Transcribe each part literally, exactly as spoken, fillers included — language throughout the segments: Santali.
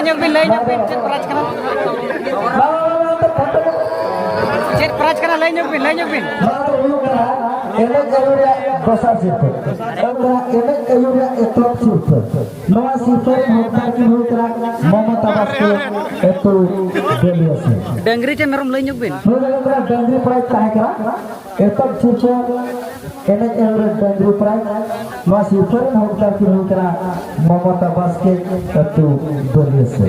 ᱧᱚᱜ ᱵᱤᱱ, ᱞᱟᱹᱭ ᱧᱚᱜ ᱵᱤᱱ, ᱪᱮᱫ prize ᱠᱟᱱᱟ? ᱪᱮᱫ prize ᱠᱟᱱᱟ? ᱞᱟᱹᱭ ᱧᱚᱜ ᱵᱤᱱ, ᱞᱟᱹᱭ ᱧᱚᱜ ᱵᱤᱱ᱾ ᱱᱚᱣᱟ ᱫᱚ ᱦᱩᱭᱩᱜ ᱠᱟᱱᱟ ᱮᱱᱮᱡ ᱟᱹᱭᱩᱨ ᱨᱮᱭᱟᱜ ᱫᱚᱥᱟᱨ ᱥᱤᱨᱯᱟᱹ᱾ ᱮᱱᱮᱡ ᱟᱹᱭᱩᱨ ᱨᱮᱭᱟᱜ ᱮᱛᱚᱦᱚᱵ ᱥᱤᱨᱯᱟᱹ᱾ ᱱᱚᱣᱟ ᱥᱤᱨᱯᱟᱹ ᱨᱮᱱ ᱦᱚᱠᱫᱟᱨ ᱠᱤᱱ ᱦᱩᱭᱩᱜ ᱠᱟᱱᱟ ᱢᱚᱢᱚᱛᱟ ᱵᱟᱥᱠᱮ, ᱟᱹᱛᱩ ᱫᱟᱹᱞᱤᱭᱟᱹ ᱥᱤ᱾ ᱰᱟᱹᱝᱨᱤ ᱪᱮ ᱢᱮᱨᱚᱢ ᱞᱟᱹᱭ ᱧᱚᱜ ᱵᱤᱱ᱾ ᱱᱩᱭ ᱫᱚ ᱦᱩᱭᱩᱜ ᱠᱟᱱᱟ ᱰᱟᱹᱝᱨᱤ prize ᱛᱟᱦᱮᱸ ᱠᱟᱱᱟ᱾ ᱮᱛᱚᱦᱚᱵ ᱥᱤᱨᱯᱟᱹ ᱮᱱᱮᱡ ᱟᱹᱭᱩᱨ ᱨᱮ ᱰᱟᱹᱝᱨᱤ prize᱾ ᱱᱚᱣᱟ ᱥᱤᱨᱯᱟᱹ ᱨᱮᱱ ᱦᱚᱠᱫᱟᱨ ᱠᱤᱱ ᱦᱩᱭᱩᱜ ᱠᱟᱱᱟ ᱢᱚᱢᱚᱛᱟ ᱵᱟᱥᱠᱮ, ᱟᱹᱛᱩ ᱫᱟᱹᱞᱤᱭᱟᱹ ᱥᱤ᱾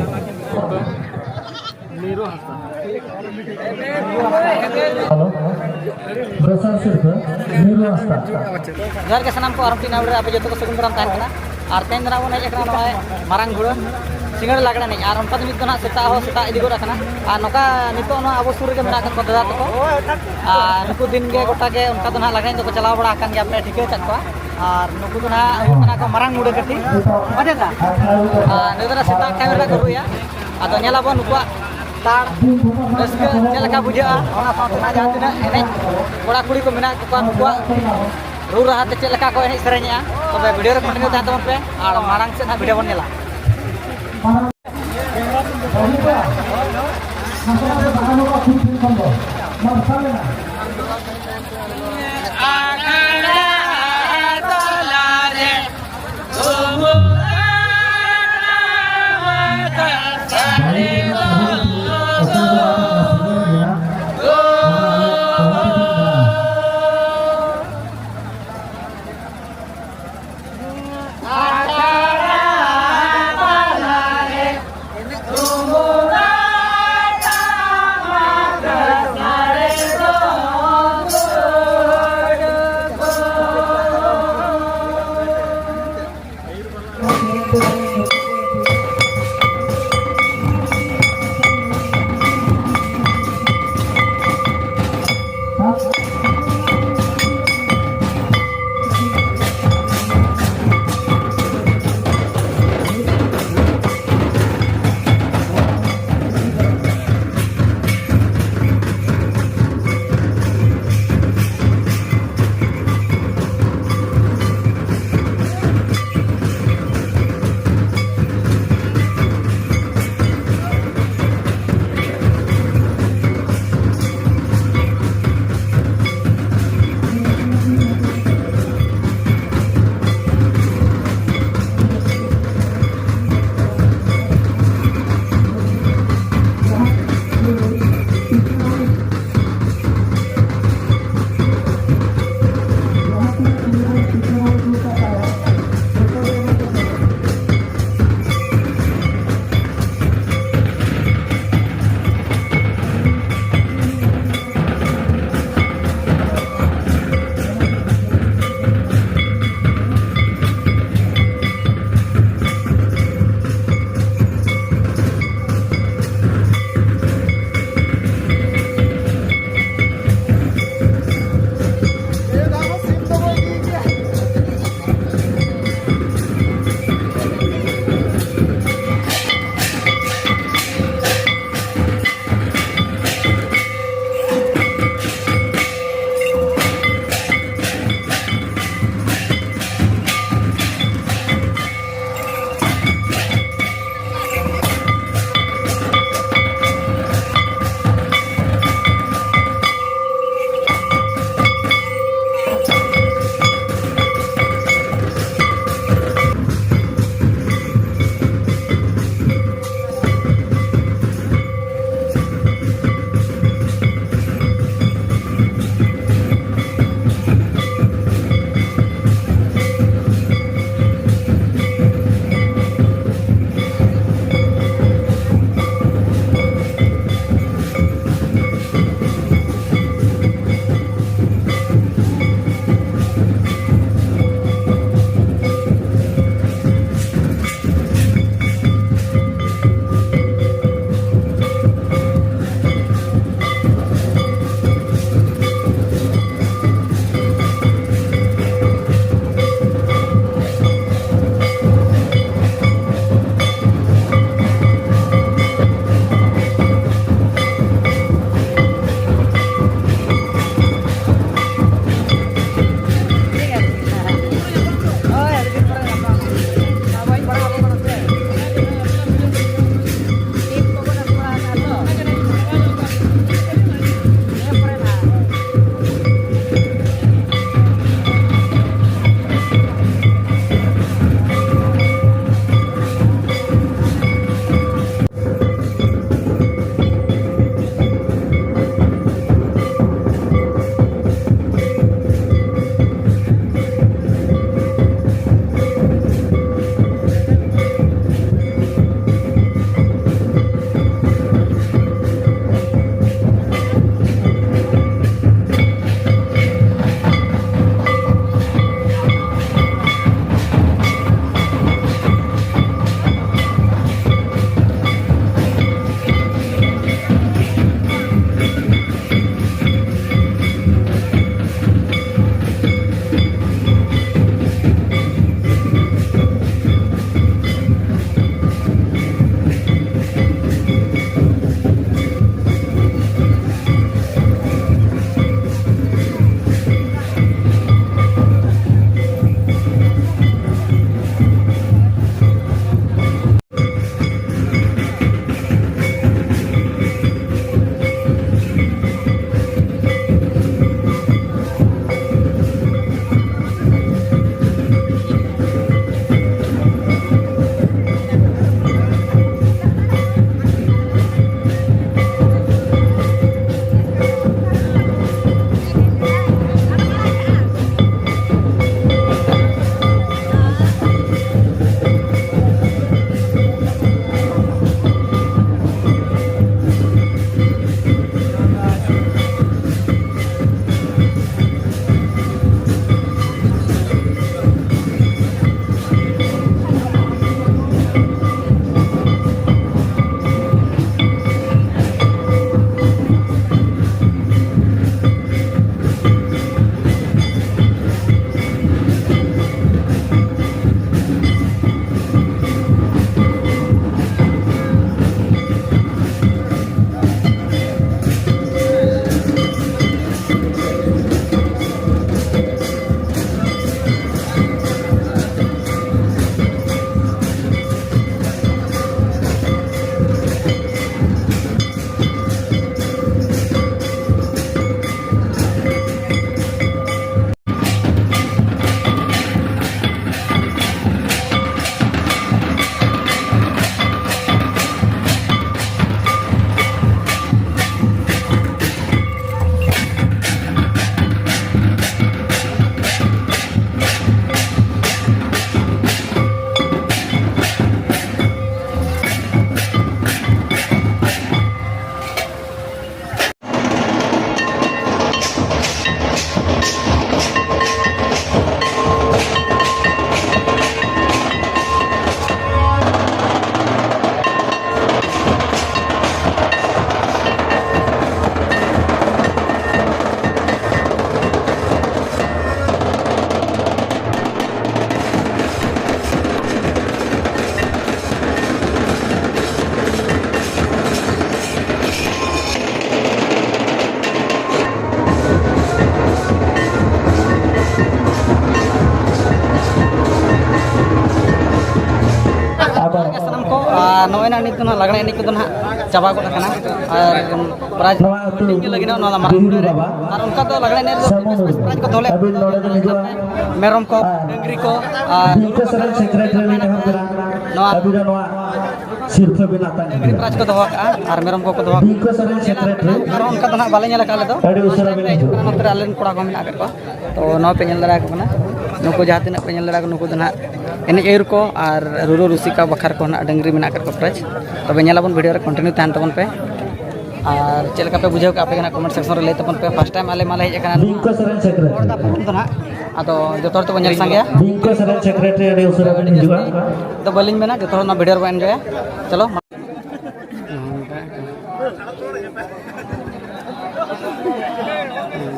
ᱦᱮᱞᱳ, ᱫᱚᱥᱟᱨ ᱥᱤᱨᱯᱟᱹ ᱢᱤᱨᱩ ᱦᱟᱸᱥᱫᱟ᱾ ᱡᱚᱦᱟᱨ ᱜᱮ ᱥᱟᱱᱟᱢ ᱠᱚ, ᱟᱨ ᱢᱤᱫᱴᱤᱡ ᱱᱟᱣᱟ video ᱨᱮ ᱟᱯᱮ ᱡᱚᱛᱚ ᱠᱚ ᱥᱟᱹᱜᱩᱱ ᱫᱟᱨᱟᱢ ᱛᱟᱦᱮᱱ ᱠᱟᱱᱟ᱾ ᱟᱨ ᱛᱮᱦᱮᱧ ᱫᱚ ᱱᱟᱜ ᱵᱚᱱ ᱦᱮᱡ ᱟᱠᱟᱱᱟ ᱱᱚᱜᱼᱚᱭ ᱢᱟᱨᱟᱝ ᱜᱷᱩᱲᱟᱹ ᱥᱤᱸᱜᱟᱹᱲ ᱞᱟᱜᱽᱲᱮ ᱮᱱᱮᱡ, ᱟᱨ ᱚᱱᱠᱟ ᱫᱚ ᱱᱤᱛ ᱫᱚ ᱱᱟᱜ ᱥᱮᱛᱟᱜ ᱦᱚᱸ ᱥᱮᱛᱟᱜ ᱤᱫᱤ ᱜᱚᱫ ᱟᱠᱟᱱᱟ᱾ ᱟᱨ ᱱᱚᱝᱠᱟ ᱱᱤᱛᱚᱜ ᱱᱚᱣᱟ ᱟᱵᱚ ᱥᱩᱨ ᱨᱮᱜᱮ ᱢᱮᱱᱟᱜ ᱟᱠᱟᱫ ᱠᱚᱣᱟ ᱫᱟᱫᱟ ᱛᱟᱠᱚ, ᱟᱨ ᱱᱩᱠᱩ ᱫᱤᱱ ᱜᱮ ᱜᱚᱴᱟ ᱜᱮ ᱚᱱᱠᱟ ᱫᱚ ᱱᱟᱜ ᱞᱟᱜᱽᱲᱮ ᱮᱱᱮᱡ ᱫᱚᱠᱚ ᱪᱟᱞᱟᱣ ᱵᱟᱲᱟ ᱟᱠᱟᱱ ᱜᱮᱭᱟ, ᱯᱮ ᱴᱷᱤᱠᱟᱹ ᱟᱠᱟᱫ ᱠᱚᱣᱟ᱾ ᱟᱨ ᱱᱩᱠᱩ ᱫᱚ ᱱᱟᱜ ᱦᱩᱭᱩᱜ ᱠᱟᱱᱟ ᱠᱚ ᱢᱟᱨᱟᱝ ᱢᱩᱰᱟᱹ ᱠᱟᱹᱴᱤᱡ, ᱵᱟᱰᱟᱭ ᱫᱟ? ᱟᱨ ᱱᱩᱭ ᱫᱚ ᱱᱟᱜ ᱥᱮᱛᱟᱜ time ᱨᱮ ᱠᱚ ᱨᱩᱭᱟ᱾ ᱟᱫᱚ ᱧᱮᱞ ᱟᱵᱚᱱ ᱱᱩᱠᱩᱣᱟᱜ ᱛᱟᱲ ᱨᱟᱹᱥᱠᱟᱹ ᱪᱮᱫ ᱞᱮᱠᱟ ᱵᱩᱡᱷᱟᱹᱜᱼᱟ, ᱚᱱᱟ ᱥᱟᱶᱛᱮ ᱱᱟᱜ ᱡᱟᱦᱟᱸ ᱛᱤᱱᱟᱹᱜ ᱮᱱᱮᱡ ᱠᱚᱲᱟ ᱠᱩᱲᱤ ᱠᱚ ᱢᱮᱱᱟᱜ ᱠᱚᱣᱟ, ᱱᱩᱠᱩᱣᱟᱜ ᱨᱩ ᱨᱟᱦᱟ ᱛᱮ ᱪᱮᱫ ᱞᱮᱠᱟ ᱠᱚ ᱮᱱᱮᱡ ᱥᱮᱨᱮᱧᱮᱜᱼᱟ᱾ ᱛᱚᱵᱮ video ᱨᱮ continue ᱛᱟᱦᱮᱱ ᱛᱟᱵᱚᱱ ᱯᱮ, ᱟᱨ ᱢᱟᱲᱟᱝ ᱥᱮᱫ ᱱᱟᱜ video ᱵᱚᱱ ᱧᱮᱞᱟ᱾ ᱱᱤᱛ ᱫᱚ ᱱᱟᱦᱟᱜ ᱞᱟᱜᱽᱲᱮ ᱮᱱᱮᱡ ᱠᱚᱫᱚ ᱱᱟᱦᱟᱜ ᱪᱟᱵᱟ ᱜᱚᱫ ᱟᱠᱟᱱᱟ᱾ ᱟᱨ ᱯᱨᱟᱭᱤᱡᱽ ᱱᱚᱣᱟ ᱟᱹᱛᱩ ᱞᱟᱹᱜᱤᱫ ᱱᱚᱣᱟ ᱫᱚ ᱢᱟᱨᱟᱝ ᱵᱤᱦᱩᱨᱤ ᱵᱟᱵᱟ ᱟᱨ ᱚᱱᱠᱟ ᱫᱚ ᱞᱟᱜᱽᱲᱮ ᱮᱱᱮᱡ ᱨᱮᱫᱚ ᱥᱟᱢᱩ ᱢᱩᱨᱢᱩ᱾ ᱯᱨᱟᱭᱤᱡᱽ ᱠᱚ ᱫᱚᱦᱚ ᱞᱮᱫ ᱟᱹᱵᱤᱱ ᱱᱚᱰᱮ ᱵᱤᱱ ᱦᱤᱡᱩᱜᱼᱟ᱾ ᱢᱮᱨᱚᱢ ᱠᱚ, ᱟᱨ ᱰᱟᱹᱝᱨᱤ ᱠᱚ, ᱟᱨ ᱵᱤᱝᱠᱚ ᱥᱚᱨᱮᱱ ᱥᱮᱠᱨᱮᱴᱟᱨᱤ ᱞᱤᱧ ᱱᱮᱦᱚᱨ ᱠᱟᱱᱟ᱾ ᱱᱚᱣᱟ ᱟᱹᱵᱤᱱ ᱫᱚ ᱱᱚᱣᱟ ᱥᱤᱨᱯᱷᱟᱹ ᱵᱤᱱ ᱟᱛᱟᱝ ᱤᱫᱤᱭᱟ᱾ ᱯᱨᱟᱭᱤᱡᱽ ᱠᱚ ᱫᱚᱦᱚ ᱠᱟᱜᱼᱟ ᱟᱨ ᱢᱮᱨᱚᱢ ᱠᱚᱠᱚ ᱫᱚᱦᱚ ᱠᱟᱜᱼᱟ᱾ ᱵᱤᱝᱠᱚ ᱥᱚᱨᱮᱱ ᱥᱮᱠᱨᱮᱴᱟᱨᱤ᱾ ᱟᱨ ᱚᱱᱠᱟ ᱫᱚ ᱱᱟᱦᱟᱜ ᱵᱟᱞᱮ ᱧᱮᱞ ᱟᱠᱟᱫ ᱟᱞᱮ ᱫᱚ᱾ ᱟᱹᱰᱤ ᱩᱥᱟᱹᱨᱟ ᱵᱤᱱ ᱦᱤᱡᱩᱜᱼᱟ᱾ ᱱᱚᱛᱮ ᱨᱮ ᱟᱞᱮ ᱨᱮᱱ ᱠᱚᱲᱟ ᱠᱚ ᱢᱮᱱᱟᱜ ᱟᱠᱟᱫ ᱠᱚᱣᱟ᱾ ᱛᱚ ᱱᱚᱣᱟ ᱯᱮ ᱧᱮᱞ ᱫᱟᱲᱮᱭᱟᱠᱚ ᱠᱟᱱᱟ᱾ ᱱᱩᱠᱩ ᱡᱟᱦᱟᱸ ᱛᱤᱱᱟᱹᱜ ᱯᱮ ᱧᱮᱞ ᱫᱟᱲᱮᱭᱟᱠᱚ ᱱᱩᱠᱩ ᱫᱚ ᱱᱟᱦᱟᱜ ᱮᱱᱮᱡ ᱟᱹᱭᱩᱨ ᱠᱚ ᱟᱨ ᱨᱩᱨᱩ ᱨᱩᱥᱤᱠᱟ ᱵᱟᱠᱷᱨᱟ ᱠᱚ ᱱᱟᱦᱟᱜ ᱰᱟᱹᱝᱨᱤ ᱢᱮᱱᱟᱜ ᱟᱠᱟᱫ ᱠᱚᱣᱟ ᱯᱨᱟᱭᱤᱡᱽ᱾ ᱛᱚᱵᱮ ᱧᱮᱞᱟᱵᱚᱱ ᱵᱷᱤᱰᱤᱭᱳ ᱨᱮ ᱠᱚᱱᱴᱤᱱᱤᱭᱩ ᱛᱟᱦᱮᱱ ᱛᱟᱵᱚᱱ ᱯᱮ᱾ ᱟᱨ ᱪᱮᱫ ᱞᱮᱠᱟ ᱯᱮ ᱵᱩᱡᱷᱟᱹᱣ ᱠᱮᱜᱼᱟ ᱟᱯᱮ ᱜᱮ ᱱᱟᱦᱟᱜ ᱠᱚᱢᱮᱱᱴ ᱥᱮᱠᱥᱚᱱ ᱨᱮ ᱞᱟᱹᱭ ᱛᱟᱵᱚᱱ ᱯᱮ᱾ ᱯᱷᱟᱥᱴ ᱴᱟᱭᱤᱢ ᱟᱞᱮ ᱢᱟᱞᱮ ᱦᱮᱡ ᱟᱠᱟᱱᱟ ᱱᱚᱣᱟ ᱵᱤᱝᱠᱚ ᱥᱚᱨᱮᱱ ᱥᱮᱠᱨᱮᱴᱟᱨᱤ᱾ ᱦᱚᱲ ᱫᱚ ᱱᱟᱦᱟᱜ ᱟᱫᱚ ᱡᱚᱛᱚ ᱦᱚᱲ ᱛᱮᱵᱚᱱ ᱧᱮᱞ ᱥᱟᱸᱜᱮᱭᱟ᱾ ᱵᱤᱝᱠᱚ ᱥᱚᱨᱮᱱ ᱥᱮᱠᱨᱮᱴᱟᱨᱤ ᱟᱹᱰᱤ ᱩᱥᱟᱹᱨᱟ ᱵᱤᱱ ᱦᱤᱡᱩᱜᱼᱟ᱾ ᱫᱚ ᱵᱟᱹᱞᱤᱧ ᱢᱮᱱᱟ, ᱡᱚᱛᱚ ᱦᱚᱲ ᱱᱚᱣᱟ ᱵᱷᱤᱰᱤᱭᱳ ᱨᱮᱵᱚᱱ ᱮᱱᱡᱚᱭᱟ᱾ ᱪᱚᱞᱚ᱾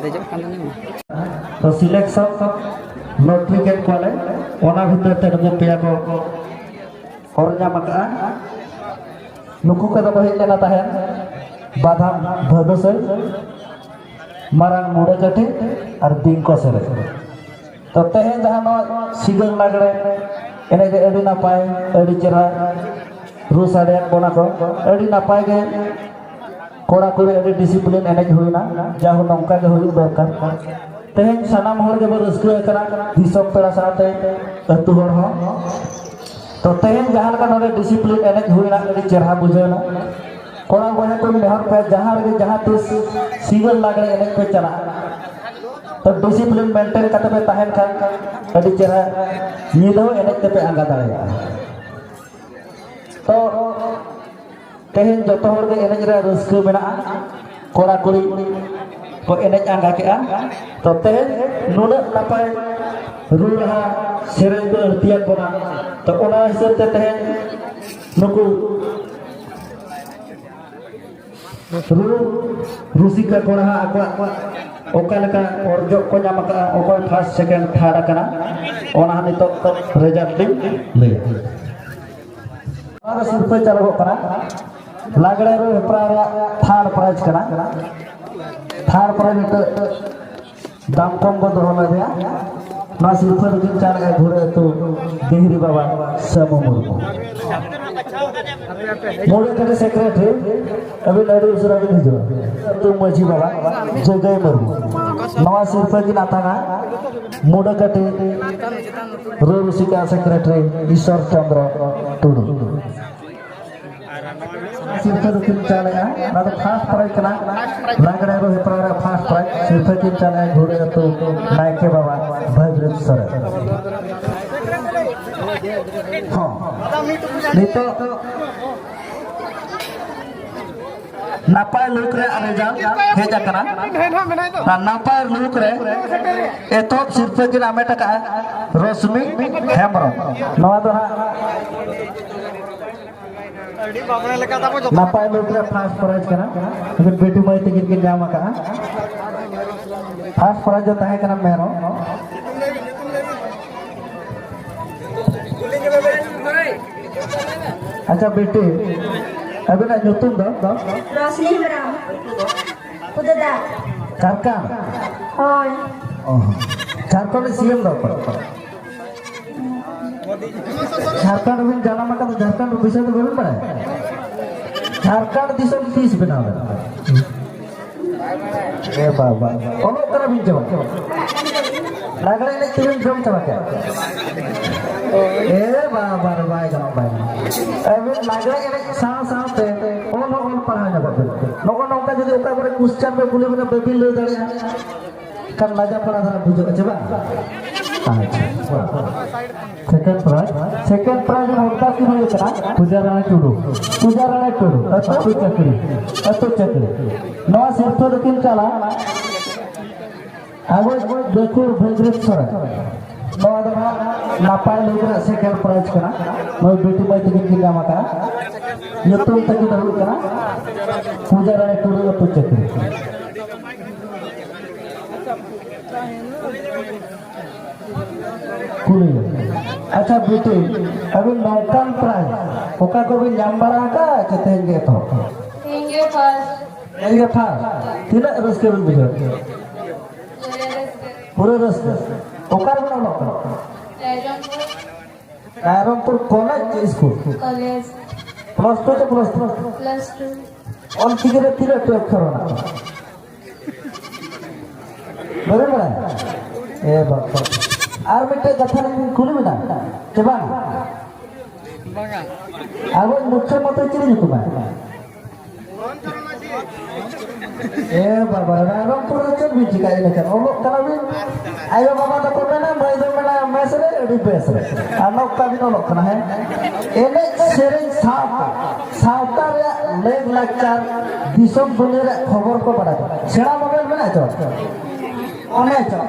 ᱫᱮᱡᱚᱜ ᱠᱟᱱ ᱛᱟᱞᱤᱧᱟ᱾ ᱛᱚ ᱥᱤᱞᱮᱠᱥᱚᱱ ᱞᱚᱴᱨᱤ ᱠᱮᱫ ᱠᱚᱣᱟᱞᱮ, ᱚᱱᱟ ᱵᱷᱤᱛᱤᱨ ᱛᱮ ᱱᱩᱠᱩ ᱯᱮᱭᱟ ᱠᱚ ᱚᱨ ᱧᱟᱢ ᱟᱠᱟᱫᱼᱟ᱾ ᱱᱩᱠᱩ ᱠᱚᱫᱚ ᱠᱚ ᱦᱮᱡ ᱞᱮᱱᱟ ᱛᱟᱦᱮᱸᱫ ᱵᱟᱫᱷᱟᱢ ᱵᱷᱟᱹᱫᱩᱥᱟᱹᱭ, ᱢᱟᱨᱟᱝ ᱢᱩᱰᱟᱹ ᱠᱟᱹᱴᱷᱤ ᱟᱨ ᱵᱤᱝᱠᱚ ᱥᱮᱨᱮᱧ᱾ ᱛᱚ ᱛᱮᱦᱮᱧ ᱡᱟᱦᱟᱸ ᱱᱚᱣᱟ ᱥᱤᱸᱜᱟᱹᱲ ᱞᱟᱜᱽᱲᱮ ᱮᱱᱮᱡ ᱨᱮ ᱟᱹᱰᱤ ᱱᱟᱯᱟᱭ, ᱟᱹᱰᱤ ᱪᱮᱦᱨᱟ ᱨᱩ ᱥᱟᱰᱮᱭᱟᱫ ᱵᱚᱱᱟ ᱠᱚ, ᱟᱹᱰᱤ ᱱᱟᱯᱟᱭ ᱜᱮ ᱠᱚᱲᱟ ᱠᱩᱲᱤ ᱟᱹᱰᱤ ᱰᱤᱥᱤᱯᱞᱤᱱ ᱮᱱᱮᱡ ᱦᱩᱭᱱᱟ, ᱡᱟᱦᱟᱸ ᱱᱚᱝᱠᱟ ᱜᱮ ᱦᱩᱭᱩᱜ ᱫᱚᱨᱠᱟᱨ᱾ ᱛᱮᱦᱮᱧ ᱥᱟᱱᱟᱢ ᱦᱚᱲ ᱜᱮᱵᱚ ᱨᱟᱹᱥᱠᱟᱹ ᱟᱠᱟᱱᱟ, ᱫᱤᱥᱚᱢ ᱯᱮᱲᱟ ᱥᱟᱶᱛᱮ ᱟᱹᱛᱩ ᱦᱚᱲ ᱦᱚᱸ᱾ ᱛᱚ ᱛᱮᱦᱮᱧ ᱡᱟᱦᱟᱸ ᱞᱮᱠᱟ ᱱᱚᱰᱮ ᱰᱤᱥᱤᱯᱞᱤᱱ ᱮᱱᱮᱡ ᱦᱩᱭᱱᱟ, ᱟᱹᱰᱤ ᱪᱮᱦᱨᱟ ᱵᱩᱡᱷᱟᱹᱣᱱᱟ᱾ ᱠᱚᱲᱟ ᱵᱚᱭᱦᱟ ᱠᱚ ᱱᱮᱦᱚᱨ ᱯᱮ, ᱡᱟᱦᱟᱸ ᱨᱮᱜᱮ ᱡᱟᱦᱟᱸ ᱛᱤᱥ ᱥᱤᱸᱜᱟᱹᱲ ᱞᱟᱜᱽᱲᱮ ᱮᱱᱮᱡ ᱯᱮ ᱪᱟᱞᱟᱜᱼᱟ, ᱛᱚ ᱰᱤᱥᱤᱯᱞᱤᱱ ᱢᱮᱱᱴᱮᱱ ᱠᱟᱛᱮ ᱯᱮ ᱛᱟᱦᱮᱱ ᱠᱷᱟᱱ ᱟᱹᱰᱤ ᱪᱮᱦᱨᱟ ᱧᱤᱫᱟᱹ ᱦᱚᱸ ᱮᱱᱮᱡ ᱛᱮᱯᱮ ᱟᱸᱜᱟ ᱫᱟᱲᱮᱭᱟᱜᱼᱟ᱾ ᱛᱚ ᱛᱮᱦᱮᱧ ᱡᱚᱛᱚ ᱦᱚᱲ ᱜᱮ ᱮᱱᱮᱡ ᱨᱮ ᱨᱟᱹᱥᱠᱟᱹ ᱢᱮᱱᱟᱜᱼᱟ, ᱠᱚᱲᱟ ᱠᱩᱲᱤ ᱠᱚ ᱮᱱᱮᱡ ᱟᱸᱜᱟ ᱠᱮᱜᱼᱟ᱾ ᱛᱚ ᱛᱮᱦᱮᱧ ᱱᱩᱱᱟᱹᱜ ᱱᱟᱯᱟᱭ ᱨᱩ ᱨᱟᱦᱟ ᱥᱮᱨᱮᱧ ᱠᱚ ᱟᱹᱲᱛᱤᱭᱟᱫ ᱵᱚᱱᱟ᱾ ᱛᱚ ᱚᱱᱟ ᱦᱤᱥᱟᱹᱵ ᱛᱮ ᱛᱮᱦᱮᱧ ᱱᱩᱠᱩ ᱨᱩ ᱨᱩᱥᱤᱠᱟ ᱠᱚᱲᱟ ᱦᱟᱸᱜ ᱟᱠᱚᱣᱟᱜ ᱚᱠᱟ ᱞᱮᱠᱟ ᱚᱨᱡᱚ ᱠᱚ ᱧᱟᱢ ᱟᱠᱟᱫᱼᱟ, ᱚᱠᱚᱭ ᱯᱷᱟᱥᱴ, ᱥᱮᱠᱮᱱᱰ, ᱛᱷᱟᱨᱰ ᱟᱠᱟᱱᱟ, ᱚᱱᱟ ᱦᱚᱸ ᱱᱤᱛᱚᱜ ᱨᱮᱡᱟᱞᱴ ᱞᱤᱧ ᱞᱟᱹᱭᱟ᱾ ᱱᱚᱣᱟ ᱫᱚ ᱥᱤᱨᱯᱟᱹ ᱪᱟᱞᱩᱜᱚᱜ ᱠᱟᱱᱟ᱾ ᱞᱟᱜᱽᱲᱮ ᱨᱩ ᱦᱮᱯᱨᱟᱣ ᱨᱮᱭᱟᱜ ᱛᱷᱟᱨᱰ ᱯᱨᱟᱭᱤᱡᱽ ᱠᱟᱱᱟ᱾ ᱛᱷᱟᱨᱰ ᱯᱨᱟᱭᱤᱡᱽ ᱱᱤᱛᱚᱜ ᱫᱟᱢ ᱠᱚᱢ ᱵᱚ ᱫᱚᱦᱚ ᱞᱮᱫᱮᱭᱟ᱾ ᱱᱚᱣᱟ ᱥᱤᱨᱯᱟᱹ ᱫᱚᱠᱤᱱ ᱪᱟᱞᱮᱫᱼᱟ ᱜᱷᱩᱲᱟᱹ ᱟᱹᱛᱩ ᱰᱤᱦᱨᱤ ᱵᱟᱵᱟ ᱥᱟᱹᱢᱩ ᱢᱩᱨᱢᱩ᱾ ᱢᱚᱬᱮ ᱠᱟᱴᱤ ᱥᱮᱠᱨᱮᱴᱟᱨᱤ, ᱟᱹᱵᱤᱱ ᱟᱹᱰᱤ ᱩᱥᱟᱹᱨᱟ ᱵᱤᱱ ᱦᱤᱡᱩᱜᱼᱟ᱾ ᱟᱹᱛᱩ ᱢᱟᱹᱡᱷᱤ ᱵᱟᱵᱟ ᱡᱚᱜᱟᱭ ᱢᱩᱨᱢᱩ᱾ ᱱᱚᱣᱟ ᱥᱤᱨᱯᱟᱹ ᱠᱤᱱ ᱟᱛᱟᱝᱟ ᱢᱚᱬᱮ ᱠᱟᱴᱤ ᱨᱩ ᱨᱩᱥᱤᱠᱟ ᱥᱮᱠᱨᱮᱴᱟᱨᱤ ᱤᱥᱚᱨ ᱪᱚᱱᱫᱨᱚ ᱴᱩᱰᱩ᱾ ᱥᱤᱨᱯᱟᱹ ᱫᱚᱠᱤᱱ ᱪᱟᱞᱮᱜᱼᱟ, ᱚᱱᱟ ᱫᱚ ᱯᱷᱟᱥᱴ ᱯᱨᱟᱭᱤᱡᱽ ᱠᱟᱱᱟ᱾ ᱞᱟᱜᱽᱲᱮ ᱨᱩ ᱦᱮᱯᱨᱟᱣ ᱨᱮ ᱯᱷᱟᱥᱴ ᱯᱨᱟᱭᱤᱡᱽ ᱥᱤᱨᱯᱟᱹ ᱠᱤᱱ ᱪᱟᱞᱮᱜᱼᱟ ᱜᱷᱩᱲᱟᱹ ᱟᱹᱛᱩ ᱱᱟᱭᱠᱮ ᱵᱟᱵᱟ ᱵᱷᱟᱹᱜᱽᱨᱟᱹᱛ ᱥᱚᱨᱮᱱ᱾ ᱦᱚᱸ, ᱱᱤᱛᱚᱜ ᱱᱟᱯᱟᱭ ᱞᱩᱠ ᱨᱮ ᱨᱮᱡᱟᱞᱴ ᱦᱮᱡ ᱟᱠᱟᱱᱟ᱾ ᱟᱨ ᱱᱟᱯᱟᱭ ᱞᱩᱠ ᱨᱮ ᱮᱛᱚᱦᱚᱵ ᱥᱤᱨᱯᱟᱹ ᱠᱤᱱ ᱦᱟᱢᱮᱴ ᱟᱠᱟᱫᱼᱟ ᱨᱚᱥᱢᱤ ᱦᱮᱢᱵᱨᱚᱢ᱾ ᱱᱚᱣᱟ ᱫᱚ ᱦᱟᱸᱜ ᱱᱟᱯᱟᱭ ᱞᱩᱠ ᱨᱮ ᱯᱷᱟᱥᱴ ᱯᱨᱟᱭᱤᱡᱽ ᱠᱟᱱᱟ᱾ ᱩᱱᱠᱤᱱ ᱵᱤᱴᱤ ᱢᱟᱹᱭ ᱛᱟᱹᱠᱤᱱ ᱠᱤᱱ ᱧᱟᱢ ᱟᱠᱟᱫᱼᱟ᱾ ᱯᱷᱟᱥᱴ ᱯᱨᱟᱭᱤᱡᱽ ᱫᱚ ᱛᱟᱦᱮᱸ ᱠᱟᱱᱟ ᱢᱮᱨᱚᱢ᱾ ᱟᱪᱪᱷᱟ ᱵᱤᱴᱤ, ᱟᱹᱵᱤᱱᱟᱜ ᱧᱩᱛᱩᱢ ᱫᱚ? ᱨᱚᱥᱱᱤ ᱦᱮᱢᱵᱨᱚᱢ᱾ ᱠᱩᱫᱟᱫᱟ᱾ ᱡᱷᱟᱲᱠᱷᱚᱸᱰ? ᱦᱳᱭ᱾ ᱚ, ᱡᱷᱟᱲᱠᱷᱚᱸᱰ ᱨᱮ ᱥᱤ ᱮᱢ ᱫᱚ ᱚᱠᱚᱭ? ᱡᱷᱟᱲᱠᱷᱚᱸᱰ ᱨᱮᱵᱤᱱ ᱡᱟᱱᱟᱢ ᱟᱠᱟᱱᱟ, ᱡᱷᱟᱲᱠᱷᱚᱸᱰ ᱨᱮ ᱵᱤᱥᱚᱭ ᱫᱚ ᱵᱟᱹᱵᱤᱱ ᱵᱟᱲᱟᱭᱟ? ᱡᱷᱟᱲᱠᱷᱚᱸᱰ ᱫᱤᱥᱚᱢ ᱛᱤᱥ ᱵᱮᱱᱟᱣ ᱞᱮᱱᱟ? ᱮ ᱵᱟᱵᱟ, ᱚᱞᱚᱜ ᱠᱟᱱᱟ ᱵᱤᱱ ᱪᱮ ᱵᱟᱝ? ᱞᱟᱜᱽᱲᱮ ᱮᱱᱮᱡ ᱛᱮᱵᱤᱱ ᱡᱚᱢ ᱪᱟᱵᱟ ᱠᱮᱫᱟ? ᱮ ᱵᱟᱵᱟ ᱨᱮ, ᱵᱟᱭ ᱜᱟᱱᱚᱜ, ᱵᱟᱭ ᱜᱟᱱᱚᱜ᱾ ᱟᱹᱵᱤᱱ ᱞᱟᱜᱽᱲᱮ ᱮᱱᱮᱡ ᱥᱟᱶ ᱥᱟᱶᱛᱮ ᱚᱞ ᱦᱚᱸ ᱚᱞ ᱯᱟᱲᱦᱟᱣ ᱧᱚᱜᱚᱜ ᱵᱤᱱ᱾ ᱱᱚᱜᱼᱚ ᱱᱚᱝᱠᱟ ᱡᱩᱫᱤ ᱚᱠᱟ ᱠᱚᱨᱮ ᱠᱩᱥᱪᱟᱱ ᱯᱮ ᱠᱩᱞᱤ ᱵᱤᱱᱟ, ᱵᱟᱹᱵᱤᱱ ᱞᱟᱹᱭ ᱫᱟᱲᱮᱭᱟᱜᱼᱟ᱾ ᱠᱷᱟᱱ ᱞᱟᱡᱟ ᱯᱟᱲᱟ ᱫᱷᱟᱨᱟ ᱵᱩᱡᱷᱟᱹᱜᱼᱟ ᱪᱮ ᱵᱟᱝ? ᱟᱪᱪᱷᱟ᱾ ᱥᱮᱠᱮᱱᱰ ᱯᱨᱟᱭᱤᱡᱽ, ᱥᱮᱠᱮᱱᱰ ᱯᱨᱟᱭᱤᱡᱽ ᱦᱚᱲᱛᱟᱞ ᱠᱤᱱ ᱦᱩᱭᱩᱜ ᱠᱟᱱᱟ ᱯᱩᱡᱟ ᱨᱟᱱᱤ ᱴᱩᱰᱩ᱾ ᱯᱩᱡᱟ ᱨᱟᱱᱤ ᱴᱩᱰᱩ, ᱟᱹᱛᱩ ᱪᱟᱹᱠᱨᱤ, ᱟᱹᱛᱩ ᱪᱟᱹᱠᱨᱤ᱾ ᱱᱚᱣᱟ ᱥᱤᱨᱯᱟᱹ ᱫᱚᱠᱤᱱ ᱪᱟᱞᱟ ᱟᱵᱚ ᱜᱟᱹᱠᱷᱩᱲ ᱵᱷᱟᱹᱜᱽᱨᱟᱹᱛ ᱥᱚᱨᱮᱱ᱾ ᱱᱚᱣᱟ ᱫᱚ ᱦᱟᱸᱜ ᱱᱟᱯᱟᱭ ᱞᱩᱠ ᱨᱮᱱᱟᱜ ᱥᱮᱠᱮᱱᱰ ᱯᱨᱟᱭᱤᱡᱽ ᱠᱟᱱᱟ᱾ ᱱᱩᱭ ᱵᱤᱴᱤ ᱢᱟᱹᱭ ᱛᱟᱹᱠᱤᱱ ᱠᱤᱱ ᱧᱟᱢ ᱟᱠᱟᱫᱼᱟ᱾ ᱧᱩᱛᱩᱢ ᱛᱟᱹᱠᱤᱱ ᱫᱚ ᱦᱩᱭᱩᱜ ᱠᱟᱱᱟ ᱯᱩᱡᱟ ᱨᱟᱱᱤ ᱴᱩᱰᱩ, ᱟᱹᱛᱩ ᱪᱟᱹᱠᱨᱤ᱾ ᱠᱩᱞᱤ᱾ ᱟᱪᱪᱷᱟ ᱵᱤᱴᱤ, ᱟᱹᱵᱤᱱ ᱱᱚᱝᱠᱟᱱ ᱯᱨᱟᱭᱤᱡᱽ ᱚᱠᱟ ᱠᱚᱵᱤᱱ ᱧᱟᱢ ᱵᱟᱲᱟ ᱟᱠᱟᱫᱼᱟ ᱪᱮ ᱛᱮᱦᱮᱧ ᱜᱮ ᱮᱛᱚᱦᱚᱵ? ᱛᱮᱦᱮᱧ ᱜᱮ ᱯᱷᱟᱥᱴ᱾ ᱛᱮᱦᱮᱧ ᱜᱮ ᱯᱷᱟᱥᱴ᱾ ᱛᱤᱱᱟᱹᱜ ᱨᱟᱹᱥᱠᱟᱹ ᱵᱤᱱ ᱵᱩᱡᱷᱟᱹᱣ ᱠᱮᱫᱟ? ᱯᱩᱨᱟᱹ ᱨᱟᱹᱥᱠᱟᱹ᱾ ᱯᱩᱨᱟᱹ ᱨᱟᱹᱥᱠᱟᱹ᱾ ᱚᱠᱟ ᱨᱮᱵᱤᱱ ᱚᱞᱚᱜ ᱠᱟᱱᱟ? ᱨᱟᱭᱨᱚᱝᱯᱩᱨ᱾ ᱨᱟᱭᱨᱚᱝᱯᱩᱨ ᱠᱚᱞᱮᱡᱽ ᱪᱮ ᱥᱠᱩᱞ? ᱠᱚᱞᱮᱡᱽ᱾ ᱯᱞᱟᱥ ᱴᱩ ᱛᱮ plus two. Plus two. Ol Chiki ᱨᱮ ᱛᱤᱱᱟᱹᱜ ᱴᱤ ᱚᱠᱠᱷᱚᱨ ᱢᱮᱱᱟᱜᱼᱟ? ᱵᱟᱹᱵᱤᱱ ᱵᱟᱲᱟᱭᱟ? ᱮ ᱵᱟᱵᱟ᱾ ᱟᱨ ᱢᱤᱫᱴᱮᱡ ᱠᱟᱛᱷᱟ ᱞᱤᱧ ᱠᱩᱞᱤ ᱵᱮᱱᱟ, ᱪᱮ ᱵᱟᱝ? ᱟᱵᱚ ᱢᱩᱠᱷᱭᱚ ᱢᱚᱱᱛᱨᱤ ᱪᱤᱞᱤ ᱧᱩᱛᱩᱢᱟᱭ? ᱮ ᱵᱟᱵᱟ, ᱨᱟᱭᱨᱚᱝᱯᱩᱨ ᱨᱮ ᱪᱮᱫ ᱵᱤᱱ ᱪᱤᱠᱟᱹᱭᱮᱫ ᱠᱟᱱ? ᱚᱞᱚᱜ ᱠᱟᱱᱟ ᱵᱤᱱ? ᱟᱭᱳ ᱵᱟᱵᱟ ᱫᱚᱠᱚ ᱢᱮᱱᱟ, ᱢᱟᱹᱭ ᱫᱚ ᱢᱮᱱᱟ ᱢᱮᱥ ᱨᱮ, ᱟᱹᱰᱤ ᱵᱮᱥ ᱨᱮ᱾ ᱟᱨ ᱱᱚᱝᱠᱟ ᱵᱤᱱ ᱚᱞᱚᱜ ᱠᱟᱱᱟ, ᱦᱮᱸ? ᱮᱱᱮᱡ ᱥᱮᱨᱮᱧ ᱥᱟᱶᱛᱟ, ᱥᱟᱶᱛᱟ ᱨᱮᱭᱟᱜ ᱞᱮᱜ ᱞᱟᱠᱪᱟᱨ, ᱫᱤᱥᱚᱢ ᱫᱩᱱᱤᱭᱟᱹ ᱨᱮᱭᱟᱜ ᱠᱷᱚᱵᱚᱨ ᱠᱚ ᱵᱟᱲᱟᱭ ᱠᱟᱱᱟ᱾ ᱥᱮᱬᱟ ᱢᱳᱵᱟᱭᱤᱞ ᱢᱮᱱᱟᱜ ᱪᱚ? ᱚᱱᱮ ᱪᱚ᱾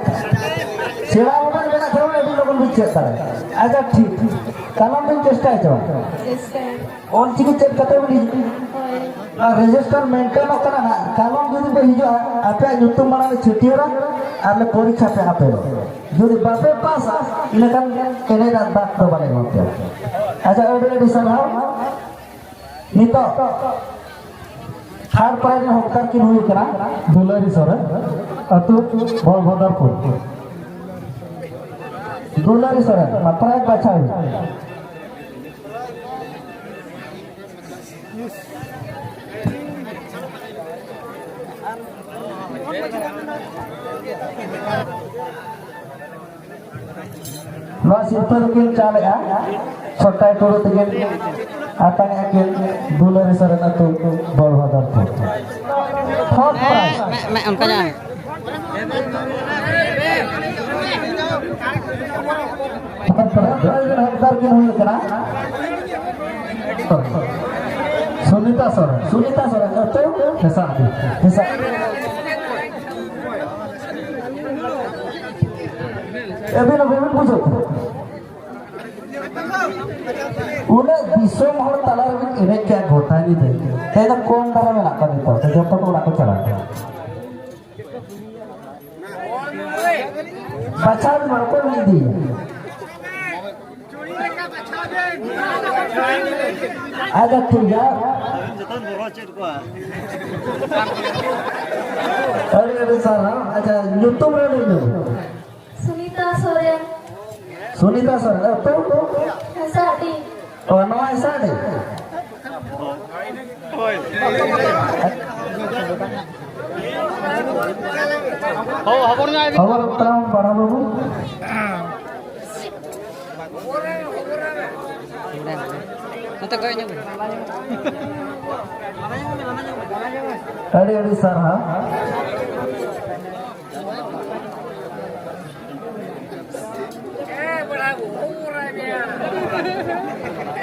ᱥᱮᱬᱟ ᱢᱳᱵᱟᱭᱤᱞ ᱢᱮᱱᱟᱜ ᱠᱷᱟᱱ ᱟᱹᱰᱤ ᱞᱚᱜᱚᱱ ᱵᱤᱱ ᱪᱮᱫ ᱫᱟᱲᱮᱭᱟᱜᱼᱟ᱾ ᱟᱪᱪᱷᱟ, ᱴᱷᱤᱠ᱾ ᱠᱟᱞᱚᱢ ᱵᱤᱱ ᱪᱮᱥᱴᱟᱭᱟ ᱪᱚ? ᱪᱮᱥᱴᱟᱭᱟ᱾ ᱚᱞ ᱪᱤᱠᱤ ᱪᱮᱫ ᱠᱟᱛᱮ ᱵᱤᱱ ᱦᱤᱡᱩᱜᱼᱟ? ᱦᱳᱭ᱾ ᱱᱚᱣᱟ ᱨᱮᱡᱤᱥᱴᱟᱨ ᱢᱮᱱᱴᱮᱱᱚᱜ ᱠᱟᱱᱟ ᱱᱟᱜ᱾ ᱠᱟᱞᱚᱢ ᱡᱩᱫᱤ ᱯᱮ ᱦᱤᱡᱩᱜᱼᱟ, ᱟᱯᱮᱭᱟᱜ ᱧᱩᱛᱩᱢ ᱢᱟᱲᱟᱝ ᱞᱮ ᱪᱷᱟᱹᱴᱭᱟᱹᱨᱟ ᱟᱨ ᱞᱮ ᱯᱚᱨᱤᱠᱠᱷᱟ ᱯᱮ ᱟᱯᱮ ᱫᱚ᱾ ᱡᱩᱫᱤ ᱵᱟᱯᱮ ᱯᱟᱥᱟ, ᱤᱱᱟᱹᱠᱷᱟᱱ ᱮᱱᱮᱡ ᱨᱮᱱᱟᱜ ᱫᱟᱜ ᱫᱚ ᱵᱟᱞᱮ ᱮᱢᱟ ᱯᱮᱭᱟ᱾ ᱟᱪᱪᱷᱟ, ᱟᱹᱰᱤ ᱟᱹᱰᱤ ᱥᱟᱨᱦᱟᱣ᱾ ᱱᱤᱛᱚᱜ ᱛᱷᱟᱨᱰ ᱯᱨᱟᱭᱤᱡᱽ ᱨᱮᱱ ᱦᱚᱠᱫᱟᱨ ᱠᱤᱱ ᱦᱩᱭᱩᱜ ᱠᱟᱱᱟ ᱫᱩᱞᱟᱹᱨᱤ ᱥᱚᱨᱮᱱ, ᱟᱹᱛᱩ ᱵᱚᱞᱵᱷᱚᱫᱚᱨᱯᱩᱨ᱾ ᱫᱩᱞᱟᱹᱨᱤ ᱥᱚᱨᱮᱱ, ᱢᱟ ᱯᱨᱟᱭᱤᱡᱽ ᱵᱟᱪᱷᱟᱣ ᱦᱩᱭᱩᱜ᱾ ᱱᱚᱣᱟ ᱥᱤᱨᱯᱟᱹ ᱫᱚᱠᱤᱱ ᱪᱟᱞᱮᱜᱼᱟ, ᱪᱷᱚᱴᱟᱭ ᱴᱩᱰᱩ ᱛᱟᱹᱠᱤᱱ ᱟᱛᱟᱝᱮᱜᱼᱟ ᱠᱤᱱ ᱫᱩᱞᱟᱹᱨᱤ ᱥᱚᱨᱮᱱ ᱟᱹᱛᱩ ᱵᱚᱲ ᱵᱷᱟᱫᱚᱨ ᱠᱷᱚᱱ᱾ Fourth prize. ᱢᱮ, ᱢᱮ, ᱚᱱᱠᱟ ᱧᱚᱜ᱾ ᱯᱷᱳᱨᱛᱷ ᱯᱨᱟᱭᱤᱡᱽ ᱨᱮᱱ ᱦᱚᱠᱫᱟᱨ ᱠᱤᱱ ᱦᱩᱭᱩᱜ ᱠᱟᱱᱟ ᱥᱩᱱᱤᱛᱟ ᱥᱚᱨᱮᱱ᱾ ᱥᱩᱱᱤᱛᱟ ᱥᱚᱨᱮᱱ, ᱟᱹᱛᱩ ᱦᱮᱸᱥᱟᱜᱰᱤ᱾ ᱦᱮᱸᱥᱟᱜ᱾ ᱟᱹᱵᱤᱱ ᱦᱚᱸ ᱵᱟᱹᱵᱤᱱ ᱵᱩᱡᱷᱟᱹᱣ ᱠᱟᱱᱟ? ᱩᱱᱟᱹᱜ ᱫᱤᱥᱚᱢ ᱦᱚᱲ ᱛᱟᱞᱟ ᱨᱮᱵᱤᱱ ᱮᱱᱮᱡ ᱠᱮᱜᱼᱟ ᱜᱚᱴᱟ ᱧᱤᱫᱟᱹ᱾ ᱛᱮᱦᱮᱧ ᱫᱚ ᱠᱚᱢ ᱫᱷᱟᱨᱟ ᱢᱮᱱᱟᱜ ᱠᱚᱣᱟ ᱱᱤᱛᱚᱜ, ᱡᱚᱛᱚ ᱠᱚ ᱚᱲᱟᱜ ᱠᱚ ᱪᱟᱞᱟᱜ ᱠᱟᱱᱟ᱾ ᱵᱟᱪᱷᱟᱣ ᱵᱤᱱ ᱚᱠᱚᱭ ᱵᱤᱱ ᱤᱫᱤᱭᱮᱭᱟ? ᱟᱪᱪᱷᱟ, ᱴᱷᱤᱠ ᱜᱮᱭᱟ᱾ ᱟᱹᱰᱤ ᱟᱹᱰᱤ ᱥᱟᱨᱦᱟᱣ᱾ ᱟᱪᱪᱷᱟ, ᱧᱩᱛᱩᱢ ᱨᱮ ᱞᱟᱹᱭ ᱧᱚᱜ᱾ ᱥᱩᱱᱤᱛᱟ ᱥᱚᱨᱮᱱ᱾ ᱥᱩᱱᱤᱛᱟ ᱥᱚᱨᱮᱱ, ᱟᱹᱛᱩ? ᱦᱮᱸᱥᱟᱜᱰᱤ᱾ ᱚ, ᱱᱚᱣᱟ ᱦᱮᱸᱥᱟᱜᱰᱤ? ᱦᱚᱸ, ᱦᱚᱵᱚᱨ ᱧᱟᱢ ᱟᱭ ᱵᱤᱱ᱾ ᱦᱚᱵᱚᱨ ᱛᱟᱲᱟᱢ ᱵᱟᱲᱟ ᱵᱟᱹᱵᱩ᱾ ᱱᱚᱛᱮ ᱠᱚᱭᱚᱜ ᱧᱚᱜ ᱵᱤᱱ᱾ ᱟᱹᱰᱤ ᱟᱹᱰᱤ ᱥᱟᱨᱦᱟᱣ᱾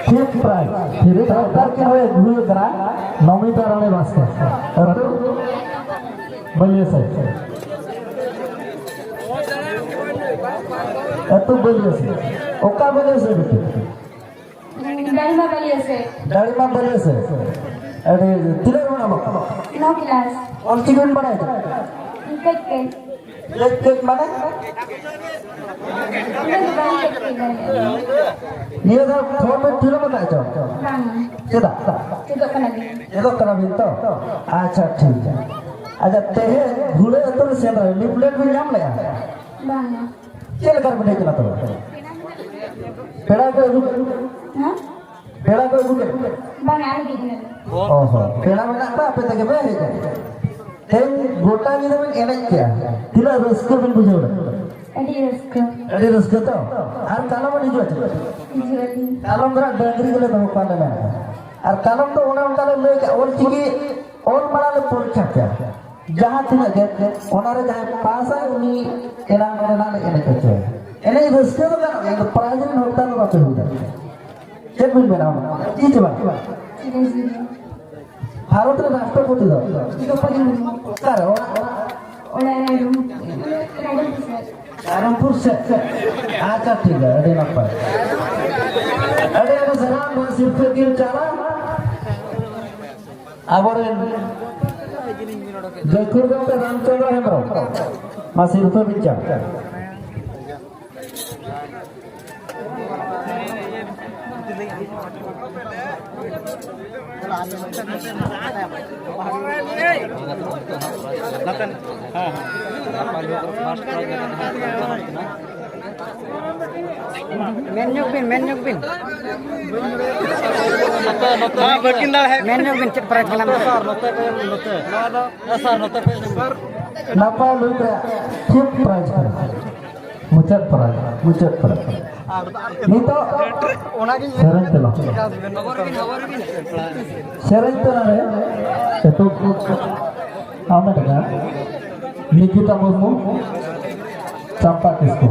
Fifth prize, fifth prize ᱠᱤᱱ ᱦᱩᱭ ᱟᱹᱜᱩ ᱟᱠᱟᱱᱟ ᱱᱚᱢᱤᱛᱟ ᱨᱟᱱᱤ ᱵᱟᱥᱠᱮ, ᱟᱹᱛᱩ ᱵᱟᱹᱞᱤᱭᱟᱹᱥᱟᱹᱭ᱾ ᱟᱹᱛᱩ ᱵᱟᱹᱞᱤᱭᱟᱹᱥᱟᱹᱭ᱾ ᱚᱠᱟ ᱵᱟᱹᱞᱤᱭᱟᱹᱥᱟᱹᱭ ᱵᱤᱴᱤ? ᱰᱟᱲᱤᱢᱟ ᱵᱟᱹᱞᱤᱭᱟᱹᱥᱟᱹᱭ᱾ ᱰᱟᱲᱤᱢᱟ ᱵᱟᱹᱞᱤᱭᱟᱹᱥᱟᱹᱭ᱾ ᱟᱹᱰᱤ, ᱛᱤᱱᱟᱹᱜ ᱨᱮ ᱢᱮᱱᱟᱢᱟ? ᱱᱚ class᱾ ᱚᱞ ᱪᱤᱠᱤ ᱵᱤᱱ ᱵᱟᱲᱟᱭᱟ? ᱠᱟᱹᱡ ᱠᱟᱹᱡ᱾ ᱠᱟᱹᱡ ᱠᱟᱹᱡ ᱢᱟᱱᱮ? ᱩᱱᱟᱹᱜ ᱫᱚ ᱵᱟᱹᱧ ᱠᱟᱹᱡ ᱠᱟᱹᱡ ᱫᱟᱲᱮᱭᱟᱜᱼᱟ᱾ ᱱᱤᱭᱟᱹ ᱫᱷᱟᱣ form ᱵᱤᱱ fill up ᱟᱠᱟᱫ ᱪᱚ? ᱵᱟᱝᱟ᱾ ᱪᱮᱫᱟᱜ? ᱪᱮᱫᱚᱜ ᱠᱟᱱᱟᱞᱤᱧ᱾ ᱪᱮᱫᱚᱜ ᱠᱟᱱᱟ ᱵᱤᱱ ᱛᱚ? ᱟᱪᱪᱷᱟ, ᱴᱷᱤᱠ ᱜᱮᱭᱟ᱾ ᱟᱪᱪᱷᱟ, ᱛᱮᱦᱮᱧ ᱵᱷᱩᱞᱟᱹ ᱟᱹᱛᱩ ᱨᱮ ᱥᱮᱸᱫᱽᱨᱟ leaflet ᱵᱤᱱ ᱧᱟᱢ ᱞᱮᱜᱼᱟ? ᱵᱟᱝᱟ᱾ ᱪᱮᱫ ᱞᱮᱠᱟ ᱨᱮᱵᱤᱱ ᱦᱮᱡ ᱠᱟᱱᱟ ᱛᱚᱵᱮ? ᱯᱮᱲᱟ ᱠᱚ ᱟᱹᱜᱩ ᱠᱮᱫ? ᱦᱮᱸ? ᱯᱮᱲᱟ ᱠᱚ ᱟᱹᱜᱩ ᱠᱮᱫ? ᱵᱟᱝᱟ, ᱟᱞᱮ ᱜᱮ ᱠᱟᱱᱟᱞᱮ᱾ ᱚ ᱦᱚᱸ, ᱯᱮᱲᱟ ᱢᱮᱱᱟᱜ ᱠᱚᱣᱟ, ᱟᱯᱮ ᱛᱮᱜᱮ ᱯᱮ ᱦᱮᱡ ᱮᱱᱟ᱾ ᱛᱮᱦᱮᱧ ᱜᱚᱴᱟ ᱧᱤᱫᱟᱹ ᱵᱤᱱ ᱮᱱᱮᱡ ᱠᱮᱜᱼᱟ, ᱛᱤᱱᱟᱹᱜ ᱨᱟᱹᱥᱠᱟᱹ ᱵᱤᱱ ᱵᱩᱡᱷᱟᱹᱣ ᱮᱫᱟ? ᱟᱹᱰᱤ ᱨᱟᱹᱥᱠᱟᱹ᱾ ᱟᱹᱰᱤ ᱨᱟᱹᱥᱠᱟᱹ ᱛᱚ? ᱟᱨ ᱠᱟᱞᱚᱢ ᱵᱤᱱ ᱦᱤᱡᱩᱜᱼᱟ ᱪᱮ? ᱦᱤᱡᱩᱜ ᱟᱹᱞᱤᱧ᱾ ᱠᱟᱞᱚᱢ ᱫᱚ ᱦᱟᱸᱜ ᱰᱟᱹᱝᱨᱤ ᱜᱮᱞᱮ ᱫᱚᱦᱚ ᱠᱚᱣᱟ ᱞᱮ ᱢᱮᱱ ᱮᱫᱟ᱾ ᱟᱨ ᱠᱟᱞᱚᱢ ᱫᱚ ᱚᱱᱮ ᱚᱱᱠᱟ ᱞᱮ ᱞᱟᱹᱭ ᱠᱮᱜᱼᱟ, ᱚᱞ ᱪᱤᱠᱤ ᱚᱞ ᱢᱟᱲᱟᱝ ᱞᱮ ᱯᱚᱨᱤᱠᱠᱷᱟ ᱯᱮᱭᱟ᱾ ᱡᱟᱦᱟᱸ ᱛᱤᱱᱟᱹᱜ ᱜᱮ, ᱚᱱᱟᱨᱮ ᱡᱟᱦᱟᱸᱭ ᱯᱟᱥᱟᱭ, ᱩᱱᱤ ᱮᱱᱟᱝ ᱱᱚᱰᱮ ᱱᱟᱜ ᱞᱮ ᱮᱱᱮᱡ ᱦᱚᱪᱚᱭᱟ᱾ ᱮᱱᱮᱡ ᱨᱟᱹᱥᱠᱟᱹ ᱫᱚ ᱜᱟᱱᱚᱜ ᱜᱮᱭᱟ, ᱤᱧ ᱫᱚ prize ᱨᱮᱱ ᱦᱚᱠᱫᱟᱨ ᱫᱚ ᱵᱟᱯᱮ ᱦᱩᱭ ᱫᱟᱲᱮᱭᱟᱜᱼᱟ᱾ ᱪᱮᱫ ᱵᱤᱱ ᱢᱮᱱᱟ ᱚᱱᱟ? ᱪᱮᱫ ᱪᱮ ᱵᱟᱝ? ᱵᱷᱟᱨᱚᱛ ᱨᱮᱱ ᱨᱟᱥᱴᱨᱚᱯᱚᱛᱤ ᱫᱚ? ᱫᱨᱚᱯᱚᱫᱤ ᱢᱩᱨᱢᱩ᱾ ᱚᱠᱟᱨᱮ? ᱚᱲᱟᱜ, ᱚᱲᱟᱜ? ᱚᱲᱟᱜ ᱨᱮ ᱨᱩᱢ, ᱨᱟᱭᱨᱚᱝᱯᱩᱨ ᱥᱮᱫ᱾ ᱨᱟᱭᱨᱚᱝᱯᱩᱨ ᱥᱮᱫ? ᱟᱪᱪᱷᱟ, ᱴᱷᱤᱠ ᱜᱮᱭᱟ, ᱟᱹᱰᱤ ᱱᱟᱯᱟᱭ᱾ ᱟᱹᱰᱤ ᱟᱹᱰᱤ ᱥᱟᱨᱦᱟᱣ, ᱱᱚᱣᱟ ᱥᱤᱨᱯᱟᱹ ᱫᱤᱱ ᱪᱟᱞᱟᱣ᱾ ᱟᱵᱚᱨᱮᱱ ᱜᱟᱹᱠᱷᱩᱲ ᱜᱚᱢᱠᱮ ᱨᱟᱢᱪᱚᱸᱫᱽᱨᱚ ᱦᱮᱢᱵᱨᱚᱢ, ᱢᱟ ᱥᱤᱨᱯᱟᱹ ᱵᱤᱱ ᱪᱟᱞ᱾ ᱢᱮᱱ ᱧᱚᱜ ᱵᱤᱱ, ᱢᱮᱱ ᱧᱚᱜ ᱵᱤᱱ᱾ ᱢᱮᱱ ᱧᱚᱜ ᱵᱤᱱ, ᱪᱮᱫ ᱯᱨᱟᱭᱤᱡᱽ ᱠᱟᱱᱟ? ᱥᱟᱨ, ᱱᱚᱛᱮ ᱠᱚᱭᱚᱜ ᱵᱤᱱ, ᱱᱚᱛᱮ᱾ ᱱᱚᱣᱟ ᱫᱚ, ᱦᱮᱸ, ᱥᱟᱨ, ᱱᱚᱛᱮ ᱠᱚᱭᱚᱜ ᱵᱤᱱ᱾ ᱱᱟᱯᱟᱭ ᱞᱩᱠ ᱨᱮᱭᱟᱜ ᱪᱮᱫ ᱯᱨᱟᱭᱤᱡᱽ ᱠᱟᱱᱟ? ᱢᱩᱪᱟᱹᱫ ᱯᱨᱟᱭᱤᱡᱽ, ᱢᱩᱪᱟᱹᱫ ᱯᱨᱟᱭᱤᱡᱽ᱾ ᱱᱤᱛᱚᱜ ᱥᱮᱨᱮᱧ ᱛᱮᱞᱟ᱾ ᱥᱮᱨᱮᱧ ᱛᱮᱞᱟ ᱨᱮ ᱮᱛᱚᱦᱚᱵ ᱟᱢ ᱢᱮᱱ ᱠᱟᱱᱟ ᱱᱤᱠᱤᱛᱟ ᱢᱩᱨᱢᱩ, ᱪᱟᱢᱯᱟ ᱠᱤᱥᱠᱩ᱾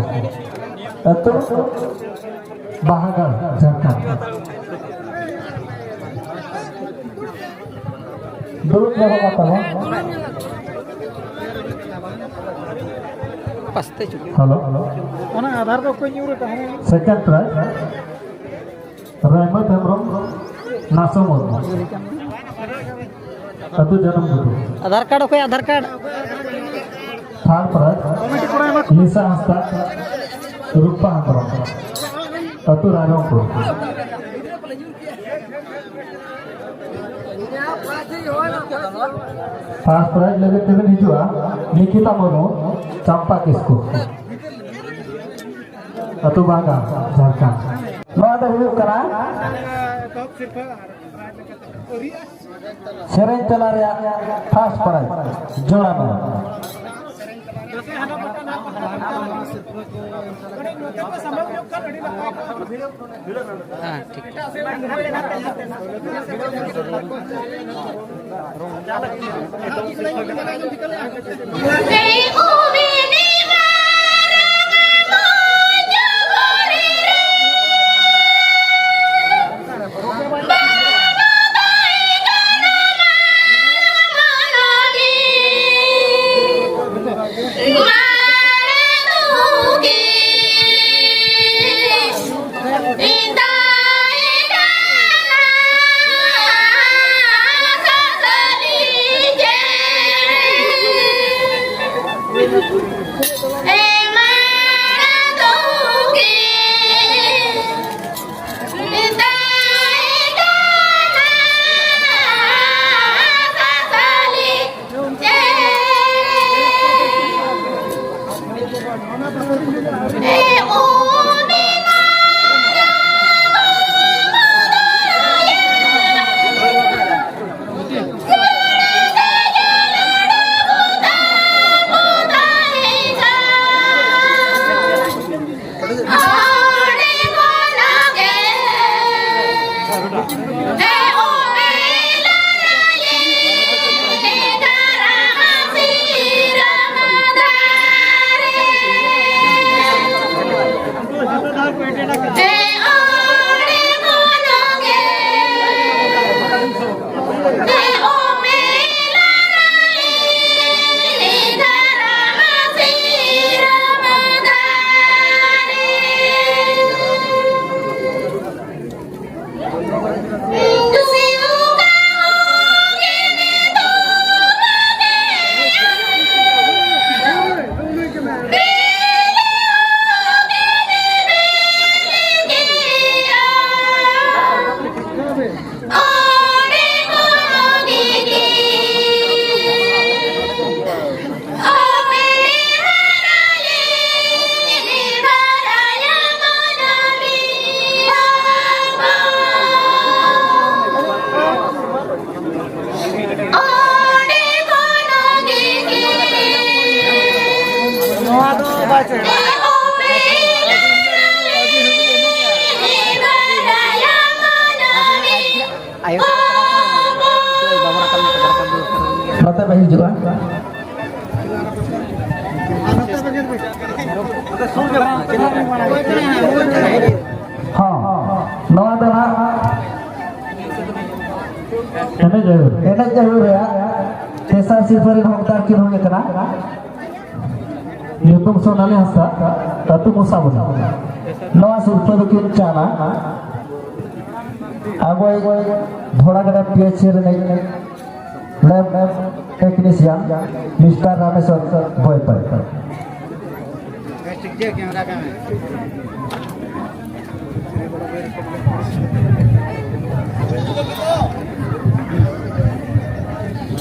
ᱟᱹᱛᱩ ᱵᱟᱦᱟᱜᱟᱲ, ᱡᱷᱟᱲᱠᱷᱚᱸᱰ᱾ ᱫᱩᱲᱩᱵ ᱧᱚᱜᱚᱜ ᱢᱟ ᱛᱟᱵᱚᱱ᱾ ᱟᱥᱛᱮ ᱪᱩᱞᱩᱝ᱾ ᱦᱮᱞᱳ᱾ ᱚᱱᱟ ᱟᱫᱷᱟᱨ ᱫᱚ ᱚᱠᱚᱭ ᱧᱩᱨ ᱟᱠᱟᱫ? ᱥᱮᱠᱮᱱᱰ ᱯᱨᱟᱭᱤᱡᱽ, ᱨᱟᱭᱢᱚᱛ ᱦᱮᱢᱵᱨᱚᱢ, ᱱᱟᱥᱚ ᱢᱩᱨᱢᱩ᱾ ᱟᱹᱛᱩ ᱡᱟᱱᱟᱢ ᱜᱷᱩᱴᱩ᱾ ᱟᱫᱷᱟᱨ ᱠᱟᱨᱰ ᱚᱠᱚᱭ? Aadhaar card. Third prize, Lisa Hansda, Rupa Hembrom, ᱟᱹᱛᱩ ᱨᱟᱭᱨᱚᱝᱯᱩᱨ᱾ ᱯᱷᱟᱥᱴ ᱯᱨᱟᱭᱤᱡᱽ ᱞᱟᱹᱜᱤᱫ ᱛᱮᱵᱤᱱ ᱦᱤᱡᱩᱜᱼᱟ ᱱᱤᱠᱤᱛᱟ ᱢᱩᱨᱢᱩ, ᱪᱟᱢᱯᱟ ᱠᱤᱥᱠᱩ, ᱟᱹᱛᱩ ᱵᱟᱜᱟ, ᱡᱷᱟᱲᱠᱷᱚᱸᱰ᱾ ᱱᱚᱣᱟ ᱫᱚ ᱦᱩᱭᱩᱜ ᱠᱟᱱᱟ ᱥᱮᱨᱮᱧ ᱛᱟᱞᱟ ᱨᱮᱭᱟᱜ ᱯᱷᱟᱥᱴ ᱯᱨᱟᱭᱤᱡᱽ ᱡᱚᱲᱟ ᱢᱮᱱᱟᱜᱼᱟ᱾ ᱦᱮᱸ, ᱴᱷᱤᱠ᱾ ᱱᱚᱣᱟ ᱫᱚ ᱵᱟᱭ ᱪᱟᱹᱦᱤᱫᱟ᱾ ᱟᱭᱳ᱾ ᱱᱚᱛᱮ ᱯᱮ ᱦᱤᱡᱩᱜᱼᱟ᱾ ᱦᱚᱸ, ᱱᱚᱣᱟ ᱫᱚ ᱱᱟᱦᱟᱜ ᱮᱱᱮᱡ ᱟᱹᱭᱩᱨ, ᱮᱱᱮᱡ ᱟᱹᱭᱩᱨ ᱨᱮᱭᱟᱜ ᱛᱮᱥᱟᱨ ᱥᱤᱨᱯᱟᱹ ᱨᱮᱱ ᱦᱚᱠᱫᱟᱨ ᱠᱤᱱ ᱦᱩᱭ ᱟᱠᱟᱱᱟ᱾ ᱧᱩᱛᱩᱢ ᱥᱳᱱᱟᱞᱤ ᱦᱟᱸᱥᱫᱟ, ᱟᱹᱛᱩ ᱢᱚᱥᱟᱵᱚᱱᱤ᱾ ᱱᱚᱣᱟ ᱥᱤᱨᱯᱟᱹ ᱫᱚᱠᱤᱱ ᱪᱟᱞᱟ ᱟᱵᱚᱭᱤᱡ ᱵᱷᱚᱲᱟᱜᱟᱰᱟ ᱯᱤ ᱮᱭᱤᱪ ᱥᱤ ᱨᱤᱱᱤᱡ lab technician Mister ᱨᱟᱢᱮᱥᱣᱚᱨ ᱵᱳᱭᱯᱟᱭ᱾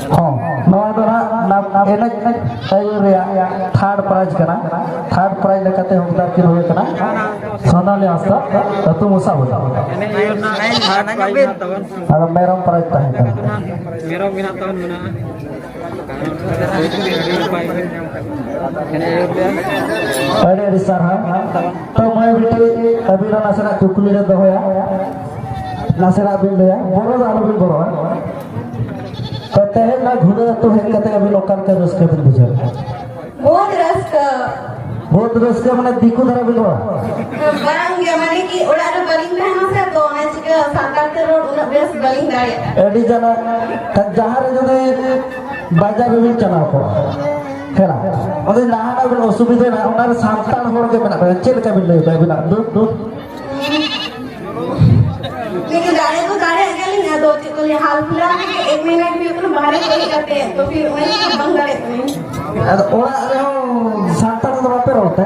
ᱦᱚᱸ, ᱱᱚᱣᱟ ᱫᱚ ᱦᱟᱸᱜ ᱱᱟᱯ-, ᱮᱱᱮᱡ ᱟᱹᱭᱩᱨ ᱨᱮᱭᱟᱜ third prize ᱠᱟᱱᱟ᱾ Third prize ᱞᱮᱠᱟᱛᱮ ᱦᱚᱠᱫᱟᱨ ᱠᱤᱱ ᱦᱩᱭ ᱠᱟᱱᱟ ᱥᱳᱱᱟᱞᱤ ᱦᱟᱸᱥᱫᱟ, ᱟᱹᱛᱩ ᱢᱚᱥᱟᱵᱚᱱᱤ᱾ ᱟᱫᱚ ᱢᱮᱨᱚᱢ prize ᱛᱟᱦᱮᱸ ᱠᱟᱱᱟ᱾ ᱢᱮᱨᱚᱢ ᱜᱮ ᱱᱟᱜ ᱛᱟᱵᱚᱱ ᱢᱮᱱᱟᱜᱼᱟ᱾ ᱟᱹᱰᱤ ᱟᱹᱰᱤ ᱥᱟᱨᱦᱟᱣ᱾ ᱛᱚ ᱢᱟᱹᱭ ᱵᱤᱴᱤ, ᱟᱹᱵᱤᱱ ᱦᱚᱸ ᱱᱟᱥᱮᱱᱟᱜ ᱠᱩᱠᱞᱤ ᱞᱮ ᱫᱚᱦᱚᱭᱟ, ᱱᱟᱥᱮᱱᱟᱜ ᱵᱤᱱ ᱞᱟᱹᱭᱟ, ᱵᱚᱨᱚ ᱫᱚ ᱟᱞᱚᱵᱤᱱ ᱵᱚᱨᱚᱜᱼᱟ᱾ ᱛᱚ ᱛᱮᱦᱮᱧ ᱱᱚᱣᱟ ᱜᱷᱩᱱᱟᱹ ᱟᱹᱛᱩ ᱦᱮᱡ ᱠᱟᱛᱮ ᱟᱹᱵᱤᱱ ᱚᱠᱟ ᱞᱮᱠᱟ ᱨᱟᱹᱥᱠᱟᱹ ᱵᱤᱱ ᱵᱩᱡᱷᱟᱹᱣ? ᱵᱚᱦᱩᱛ ᱨᱟᱹᱥᱠᱟᱹ᱾ ᱵᱚᱦᱩᱛ ᱨᱟᱹᱥᱠᱟᱹ ᱢᱟᱱᱮ ᱫᱤᱠᱩ ᱫᱷᱟᱨᱟ ᱵᱤᱱ ᱨᱚᱲᱟ? ᱵᱟᱝ ᱜᱮ, ᱢᱟᱱᱮ ᱠᱤ ᱚᱲᱟᱜ ᱨᱮ ᱵᱟᱹᱞᱤᱧ ᱛᱟᱦᱮᱱᱟ ᱥᱮ, ᱛᱚ ᱚᱱᱟ ᱪᱤᱠᱟᱹ ᱥᱟᱱᱛᱟᱲ ᱛᱮ ᱨᱚᱲ ᱩᱱᱟᱹᱜ ᱵᱮᱥ ᱵᱟᱹᱞᱤᱧ ᱫᱟᱲᱮᱭᱟᱜᱼᱟ᱾ ᱟᱹᱰᱤ ᱡᱟᱞᱟ᱾ ᱡᱟᱦᱟᱸ ᱨᱮ ᱡᱩᱫᱤ ᱵᱟᱡᱟᱨ ᱨᱮᱵᱤᱱ ᱪᱟᱞᱟᱣ ᱠᱚᱜᱼᱟ, ᱦᱮᱸ, ᱚᱸᱰᱮ ᱱᱟᱦᱟᱜ ᱵᱤᱱ ᱚᱥᱩᱵᱤᱫᱷᱟ ᱢᱮᱱᱟᱜᱼᱟ, ᱚᱱᱟ ᱨᱮ ᱥᱟᱱᱛᱟᱲ ᱦᱚᱲ ᱜᱮ ᱢᱮᱱᱟᱜ ᱵᱤᱱᱟ᱾ ᱪᱮᱫ ᱞᱮᱠᱟ ᱵᱤᱱ ᱞᱟᱹᱭ ᱠᱚᱣᱟ ᱟᱹᱵᱤᱱᱟᱜ ᱫᱩᱠ ᱫᱩᱠ? ᱞᱮᱠᱤᱱ ᱫᱟᱲᱮ ᱫᱚ ᱫᱟᱲᱮᱭᱟᱜ ᱜᱮᱭᱟᱞᱤᱧ, ᱟᱫᱚ ᱪᱮᱫ ᱠᱚ ᱞᱟᱹᱭᱟ, ᱦᱟᱞ ᱯᱷᱤᱞᱦᱟᱞ ᱨᱮ ᱮᱠ ᱢᱟᱹᱦᱤᱱᱟ ᱜᱮ ᱦᱩᱭᱩᱜ ᱠᱟᱱᱟ ᱵᱟᱦᱨᱮ ᱠᱚᱨᱮ ᱠᱟᱛᱮ, ᱛᱚ ᱯᱷᱤᱨ ᱚᱱᱟ ᱜᱮ ᱵᱟᱝ ᱫᱟᱲᱮᱭᱟᱜ ᱠᱟᱹᱱᱟᱹᱧ᱾ ᱟᱫᱚ ᱚᱲᱟᱜ ᱨᱮᱦᱚᱸ ᱥᱟᱱᱛᱟᱲ ᱫᱚ ᱵᱟᱯᱮ ᱨᱚᱲ ᱛᱮ?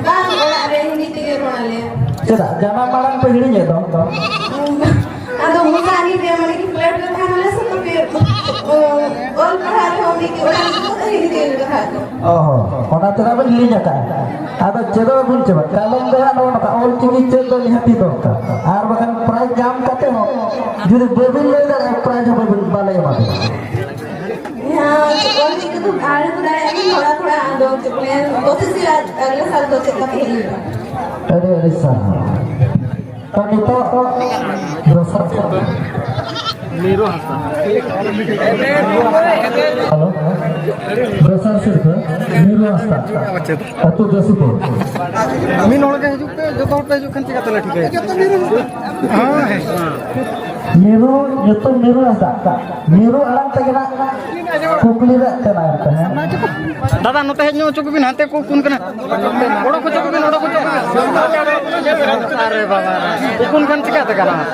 ᱵᱟᱝ, ᱚᱲᱟᱜ ᱨᱮ ᱦᱤᱱᱫᱤ ᱛᱮᱜᱮ ᱨᱚᱲ ᱟᱞᱮ᱾ ᱪᱮᱫᱟᱜ? ᱡᱟᱱᱟᱢ ᱟᱲᱟᱝ ᱯᱮ ᱦᱤᱲᱤᱧᱮᱫ ᱫᱚ? ᱟᱫᱚ ᱢᱚᱡᱟ ᱟᱹᱞᱤᱧ ᱨᱮ ᱢᱟᱱᱮ ᱠᱤ ᱯᱞᱮᱴ ᱨᱮ ᱛᱟᱦᱮᱱᱟᱞᱮ ᱥᱮ, ᱛᱚ ᱯᱷᱤᱨ, ᱚ, ᱚᱞ ᱯᱟᱲᱦᱟᱣ ᱨᱮᱦᱚᱸ ᱩᱱᱤ ᱜᱮ ᱚᱲᱟᱜ ᱨᱮ ᱫᱚ ᱦᱤᱲᱤᱧ ᱜᱮ ᱠᱟᱛᱷᱟ ᱠᱚ᱾ ᱚ ᱦᱚᱸ, ᱚᱱᱟ ᱛᱮ ᱱᱟᱜ ᱵᱤᱱ ᱦᱤᱲᱤᱧ ᱟᱠᱟᱫᱼᱟ᱾ ᱟᱫᱚ ᱪᱮᱫᱚᱜ ᱟᱹᱵᱤᱱ ᱪᱮ ᱵᱟᱝ? ᱠᱟᱞᱚᱢ ᱫᱚ ᱦᱟᱸᱜ ᱱᱚᱜᱼᱚ ᱱᱚᱝᱠᱟ ᱚᱞ ᱪᱤᱠᱤ ᱪᱮᱫ ᱫᱚ ᱱᱤᱦᱟᱹᱛᱤ ᱫᱚᱨᱠᱟᱨ᱾ ᱟᱨ ᱵᱟᱠᱷᱟᱱ ᱯᱨᱟᱭᱤᱡᱽ ᱧᱟᱢ ᱠᱟᱛᱮ ᱦᱚᱸ ᱡᱩᱫᱤ ᱵᱟᱹᱵᱤᱱ ᱞᱟᱹᱭ ᱫᱟᱲᱮᱭᱟᱜᱼᱟ, ᱯᱨᱟᱭᱤᱡᱽ ᱦᱚᱸ ᱵᱟᱹᱵᱤᱱ, ᱵᱟᱞᱮ ᱮᱢᱟ ᱵᱤᱱᱟ᱾ ᱦᱮᱸ, ᱚᱞ ᱪᱤᱠᱤ ᱫᱚ ᱟᱞᱮ ᱫᱚ ᱫᱟᱲᱮᱭᱟᱜ ᱜᱮ ᱛᱷᱚᱲᱟ ᱛᱷᱚᱲᱟ, ᱟᱫᱚ ᱪᱮᱫ ᱠᱚ ᱞᱟᱹᱭᱟ, ᱠᱳᱥᱤᱥ ᱦᱩᱭᱩᱜᱼᱟ, ᱟᱜᱞᱮ ᱥᱟᱞ ᱫᱚ ᱪᱮᱫ ᱠᱟᱛᱮ ᱦᱩᱭᱩᱜᱼᱟ᱾ ᱟᱹᱰᱤ ᱟᱹᱰᱤ ᱥᱟᱨᱦᱟᱣ᱾ ᱛᱚ ᱱᱤᱛᱚᱜ ᱫᱚᱥᱟᱨ ᱥᱤᱨᱯᱟᱹ᱾ ᱢᱤᱨᱩ ᱦᱟᱸᱥᱫᱟ᱾ ᱦᱮᱞᱳ᱾ ᱫᱚᱥᱟᱨ ᱥᱤᱨᱯᱟᱹ, ᱢᱤᱨᱩ ᱦᱟᱸᱥᱫᱟ᱾ ᱟᱹᱛᱩ ᱡᱚᱥᱤᱯᱩᱨ᱾ ᱢᱤᱫ ᱦᱚᱲ ᱜᱮ ᱦᱤᱡᱩᱜ ᱯᱮ, ᱡᱚᱛᱚ ᱦᱚᱲ ᱯᱮ ᱦᱤᱡᱩᱜ ᱠᱷᱟᱱ ᱪᱤᱠᱟᱹ ᱛᱮᱞᱮ ᱴᱷᱤᱠᱟᱹᱭᱟ? ᱦᱮᱸ, ᱦᱮᱸ᱾ ᱢᱤᱨᱩ, ᱧᱩᱛᱩᱢ ᱢᱤᱨᱩ ᱦᱟᱸᱥᱫᱟ᱾ ᱢᱤᱨᱩ ᱟᱲᱟᱝ ᱛᱮᱜᱮ ᱱᱟᱜ ᱠᱩᱠᱞᱤ ᱨᱮᱭᱟᱜ ᱛᱮᱞᱟ ᱮᱢ ᱯᱮ, ᱦᱮᱸ? ᱫᱟᱫᱟ, ᱱᱚᱛᱮ ᱦᱮᱡ ᱧᱚᱜ ᱦᱚᱪᱚ ᱠᱚᱵᱤᱱ, ᱦᱟᱱᱛᱮ ᱠᱚ ᱩᱠᱩᱱ ᱠᱟᱱᱟ᱾ ᱚᱰᱚᱠ ᱦᱚᱪᱚ ᱠᱚᱵᱤᱱ, ᱚᱰᱚᱠ ᱦᱚᱪᱚ ᱠᱚᱵᱤᱱ᱾ ᱟᱨᱮ ᱵᱟᱵᱟ ᱨᱮ, ᱩᱠᱩᱱ ᱠᱷᱟᱱ ᱪᱤᱠᱟᱹᱛᱮ ᱜᱟᱱᱚᱜᱼᱟ?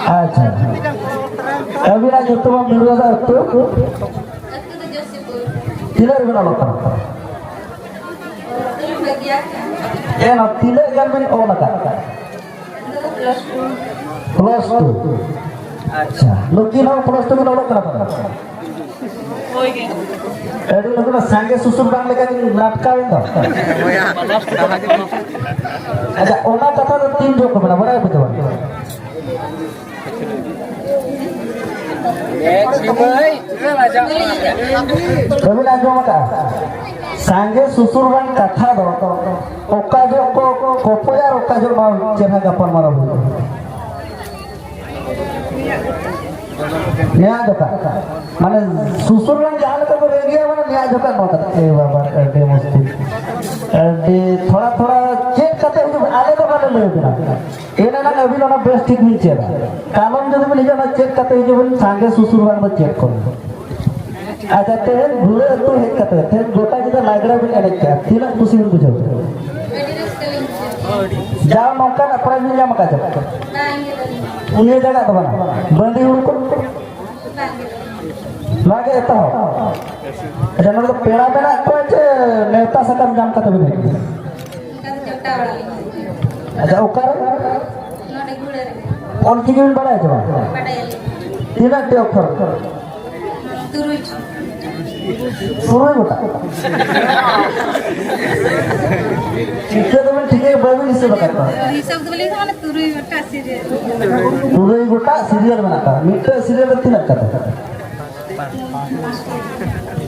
ᱟᱪᱪᱷᱟ, ᱟᱹᱵᱤᱱᱟᱜ ᱧᱩᱛᱩᱢ ᱢᱤᱨᱩ ᱦᱟᱸᱥᱫᱟ ᱟᱹᱛᱩ? ᱟᱹᱛᱩ ᱫᱚ ᱡᱚᱥᱤᱯᱩᱨ᱾ ᱛᱤᱱᱟᱹᱜ ᱨᱮᱵᱤᱱ ᱚᱞᱚᱜ ᱠᱟᱱᱟ? ᱚᱞᱚᱜ ᱠᱟᱱᱟ᱾ ᱮᱱ ᱛᱤᱱᱟᱹᱜ ᱜᱟᱱ ᱵᱤᱱ ᱚᱞ ᱟᱠᱟᱫ? ᱱᱤᱛᱚᱜ ᱫᱚ ᱯᱞᱟᱥ ᱴᱩ᱾ Plus two. ᱟᱪᱪᱷᱟ, ᱱᱩᱠᱤᱱ ᱦᱚᱸ ᱯᱞᱟᱥ ᱴᱩ ᱵᱤᱱ ᱚᱞᱚᱜ ᱠᱟᱱᱟ ᱛᱚ? ᱦᱳᱭ ᱜᱮ᱾ ᱟᱹᱰᱤ ᱱᱩᱠᱤᱱ ᱫᱚ ᱥᱟᱸᱜᱮ ᱥᱩᱥᱩᱨ ᱵᱟᱝ ᱞᱮᱠᱟ ᱜᱮ ᱞᱟᱴᱠᱟᱣ ᱮᱱ ᱫᱚ᱾ ᱟᱪᱪᱷᱟ, ᱚᱱᱟ ᱠᱟᱛᱷᱟ ᱫᱚ ᱛᱤᱱ ᱡᱚᱦᱚᱜ ᱠᱚ ᱢᱮᱱᱟ, ᱵᱟᱲᱟᱭ ᱟᱯᱮ ᱪᱮ ᱵᱟᱝ? ᱵᱟᱹᱵᱤᱱ ᱟᱸᱡᱚᱢ ᱟᱠᱟᱫᱼᱟ? ᱥᱟᱸᱜᱮ ᱥᱩᱥᱩᱨ ᱵᱟᱝ ᱠᱟᱛᱷᱟ ᱫᱚ ᱚᱠᱟ ᱡᱚᱦᱚᱜ ᱠᱚ ᱠᱚᱯᱚᱭᱟ ᱟᱨ ᱚᱠᱟ ᱡᱚᱦᱚᱜ ᱱᱚᱣᱟ ᱪᱮᱦᱨᱟ ᱜᱟᱯᱟᱞ ᱢᱟᱨᱟᱣ ᱦᱩᱭᱩᱜᱼᱟ? ᱱᱮᱭᱟᱜ ᱡᱚᱠᱷᱟ ᱢᱟᱱᱮ ᱥᱩᱥᱩᱨ ᱨᱮᱱ ᱡᱟᱦᱟᱸ ᱞᱮᱠᱟ ᱠᱚ ᱨᱮᱸᱜᱮᱡᱼᱟ, ᱢᱟᱱᱮ ᱱᱮᱭᱟᱜ ᱡᱚᱠᱷᱟ ᱱᱚᱣᱟ ᱠᱟᱛᱷᱟ, ᱮ ᱵᱟᱵᱟ, ᱟᱹᱰᱤ ᱢᱩᱥᱠᱤᱞ, ᱟᱹᱰᱤ ᱛᱷᱚᱲᱟ ᱛᱷᱚᱲᱟ ᱪᱮᱫ ᱠᱟᱛᱮ ᱦᱤᱡᱩᱜ ᱵᱤᱱ, ᱟᱞᱮ ᱫᱚ ᱵᱟᱞᱮ ᱞᱟᱹᱭ ᱟᱵᱤᱱᱟ᱾ ᱮᱱ ᱮᱱᱟᱝ ᱟᱹᱵᱤᱱ ᱚᱱᱟ ᱵᱮᱥ ᱴᱷᱤᱠ ᱵᱤᱱ ᱪᱮᱫᱟ᱾ ᱠᱟᱞᱚᱢ ᱡᱩᱫᱤ ᱵᱤᱱ ᱦᱤᱡᱩᱜᱼᱟ, ᱚᱱᱟ ᱪᱮᱫ ᱠᱟᱛᱮ ᱦᱤᱡᱩᱜ ᱵᱤᱱ, ᱥᱟᱸᱜᱮ ᱥᱩᱥᱩᱨ ᱵᱟᱝ ᱫᱚ ᱪᱮᱫ ᱠᱚ᱾ ᱟᱪᱪᱷᱟ, ᱛᱮᱦᱮᱧ ᱜᱷᱩᱲᱟᱹ ᱟᱹᱛᱩ ᱦᱮᱡ ᱠᱟᱛᱮ, ᱛᱮᱦᱮᱧ ᱜᱚᱴᱟ ᱧᱤᱫᱟᱹ ᱞᱟᱜᱽᱲᱮ ᱵᱤᱱ ᱮᱱᱮᱡ ᱠᱮᱜᱼᱟ, ᱛᱤᱱᱟᱹᱜ ᱠᱩᱥᱤ ᱵᱤᱱ ᱵᱩᱡᱷᱟᱹᱣ ᱠᱮᱫᱟ? ᱟᱹᱰᱤ ᱨᱟᱹᱥᱠᱟᱹ ᱞᱤᱧ ᱵᱩᱡᱷᱟᱹᱣ ᱠᱮᱫᱟ᱾ ᱡᱟᱣ ᱱᱚᱝᱠᱟᱱᱟᱜ ᱯᱨᱟᱭᱤᱡᱽ ᱵᱤᱱ ᱧᱟᱢ ᱟᱠᱟᱫ ᱪᱮ? ᱵᱟᱝ, ᱤᱧ ᱫᱚ ᱵᱟᱹᱞᱤᱧ ᱧᱟᱢ ᱟᱠᱟᱫᱟ᱾ ᱩᱱᱤ ᱡᱟᱭᱜᱟ ᱫᱚ ᱵᱟᱝ, ᱵᱟᱹᱫᱤ ᱦᱩᱲᱩ ᱠᱚ? ᱵᱟᱝ, ᱤᱧ ᱫᱚ ᱵᱟᱹᱞᱤᱧ ᱧᱟᱢ ᱟᱠᱟᱫᱟ᱾ ᱱᱚᱣᱟ ᱜᱮ ᱮᱛᱚᱦᱚᱵ᱾ ᱟᱪᱪᱷᱟ, ᱱᱚᱰᱮ ᱫᱚ ᱯᱮᱲᱟ ᱢᱮᱱᱟᱜ ᱠᱚᱣᱟ ᱪᱮ ᱱᱮᱣᱛᱟ ᱥᱟᱠᱟᱢ ᱧᱟᱢ ᱠᱟᱛᱮ ᱵᱤᱱ ᱦᱮᱡ ᱠᱟᱱᱟ? ᱚᱱᱠᱟ ᱫᱚ ᱡᱚᱴᱟᱣ ᱚᱲᱟᱜ ᱞᱤᱧ ᱦᱮᱡ ᱟᱠᱟᱱᱟ᱾ ᱟᱪᱪᱷᱟ, ᱚᱠᱟᱨᱮ? ᱱᱚᱰᱮ ᱜᱷᱩᱲᱟᱹ ᱨᱮ᱾ ᱚᱞ ᱪᱤᱠᱤ ᱵᱤᱱ ᱵᱟᱲᱟᱭᱟ ᱪᱮ ᱵᱟᱝ? ᱵᱟᱰᱟᱭᱟᱞᱤᱧ᱾ ᱛᱤᱱᱟᱹᱜ ᱴᱤ ᱚᱠᱠᱷᱚᱨ? ᱛᱩᱨᱩᱭ ᱴᱤ᱾ ᱛᱩᱨᱩᱭ ᱜᱚᱴᱟᱝ? ᱴᱷᱤᱠᱟᱹ ᱫᱚᱵᱤᱱ ᱴᱷᱤᱠᱟᱹ, ᱵᱟᱹᱵᱤᱱ ᱦᱤᱥᱟᱹᱵ ᱟᱠᱟᱫ ᱠᱚᱣᱟ᱾ ᱦᱤᱥᱟᱹᱵ ᱫᱚ ᱵᱟᱹᱞᱤᱧ ᱦᱤᱥᱟᱹᱵ, ᱢᱟᱱᱮ ᱛᱩᱨᱩᱭ ᱜᱚᱴᱟᱝ serial᱾ ᱛᱩᱨᱩᱭ ᱜᱚᱴᱟᱝ serial ᱢᱮᱱᱟᱜ ᱠᱚᱣᱟ, ᱢᱤᱫᱴᱟᱝ serial ᱨᱮ ᱛᱤᱱᱟᱹᱜ ᱠᱟᱛᱮ?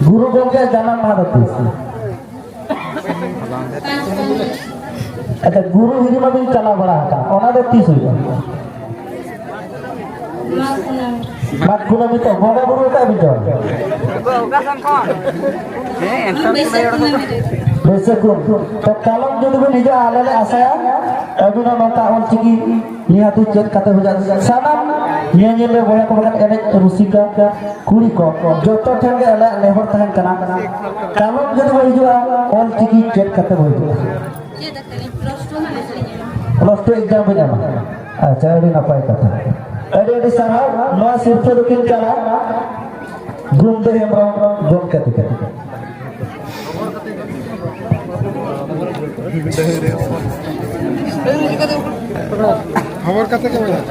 ᱜᱩᱨᱩ ᱜᱚᱢᱠᱮᱭᱟᱜ ᱡᱟᱱᱟᱢ ᱢᱟᱦᱟ ᱫᱚ ᱛᱤᱥ? ᱟᱪᱪᱷᱟ, ᱜᱩᱨᱩ ᱦᱤᱨᱤ ᱢᱟᱵᱤᱱ ᱪᱟᱞᱟᱣ ᱵᱟᱲᱟ ᱟᱠᱟᱱᱟ, ᱚᱱᱟ ᱫᱚ ᱛᱤᱥ ᱦᱩᱭᱩᱜᱼᱟ? ᱢᱟᱜᱽ ᱠᱩᱱᱟᱹᱢᱤ᱾ ᱢᱟᱜᱽ ᱠᱩᱱᱟᱹᱢᱤ ᱛᱚ ᱵᱚᱸᱜᱟ ᱵᱩᱨᱩ ᱚᱠᱟ ᱵᱤᱱ ᱪᱟᱞᱟᱜᱼᱟ? ᱚᱠᱟ ᱥᱮᱱ ᱠᱷᱚᱱ? ᱦᱮᱸ, ᱮᱱᱛᱮ ᱵᱟᱹᱭᱥᱟᱹᱠᱷ ᱠᱩᱱᱟᱹᱢᱤ ᱨᱮ᱾ ᱵᱟᱹᱭᱥᱟᱹᱠᱷ ᱠᱩᱱᱟᱹᱢᱤ᱾ ᱛᱚ ᱠᱟᱞᱚᱢ ᱡᱩᱫᱤ ᱵᱤᱱ ᱦᱤᱡᱩᱜᱼᱟ, ᱟᱞᱮ ᱞᱮ ᱟᱥᱟᱭᱟ ᱟᱹᱵᱤᱱ ᱦᱚᱸ ᱱᱚᱝᱠᱟ ᱚᱞ ᱪᱤᱠᱤ ᱱᱤᱦᱟᱹᱛᱤ ᱪᱮᱫ ᱠᱟᱛᱮ ᱵᱩᱡᱷᱟᱹᱜ᱾ ᱥᱟᱱᱟᱢ ᱧᱮᱧᱮᱞᱤᱭᱟᱹ ᱵᱚᱭᱦᱟ ᱠᱚ, ᱵᱟᱠᱷᱟᱱ ᱮᱱᱮᱡ ᱨᱩᱥᱤᱠᱟ ᱠᱩᱲᱤ ᱠᱚ, ᱡᱚᱛᱚ ᱴᱷᱮᱱ ᱜᱮ ᱟᱞᱮᱭᱟᱜ ᱱᱮᱦᱚᱨ ᱛᱟᱦᱮᱱ ᱠᱟᱱᱟ, ᱠᱟᱞᱚᱢ ᱡᱩᱫᱤ ᱵᱚᱱ ᱦᱤᱡᱩᱜᱼᱟ, ᱚᱞ ᱪᱤᱠᱤ ᱪᱮᱫ ᱠᱟᱛᱮ ᱵᱚᱱ ᱦᱤᱡᱩᱜᱼᱟ᱾ ᱪᱮᱫ ᱟᱠᱟᱫᱟᱹᱧ, plus two ᱦᱟᱹᱵᱤᱡ ᱞᱤᱧ ᱮᱢᱟ᱾ Plus two exam ᱵᱤᱱ ᱮᱢᱟ? ᱟᱪᱪᱷᱟ, ᱟᱹᱰᱤ ᱱᱟᱯᱟᱭ ᱠᱟᱛᱷᱟ, ᱟᱹᱰᱤ ᱟᱹᱰᱤ ᱥᱟᱨᱦᱟᱣ᱾ ᱱᱚᱣᱟ ᱥᱤᱨᱯᱷᱟᱹ ᱫᱚᱠᱤᱱ ᱪᱟᱞᱟ ᱜᱩᱢᱫᱟᱹ ᱦᱮᱢᱵᱨᱚᱢ ᱜᱚᱢᱠᱮ ᱛᱤᱠᱤᱱ᱾ ᱠᱷᱚᱵᱚᱨ ᱠᱟᱛᱮ ᱜᱮ ᱢᱮᱱᱟᱜ᱾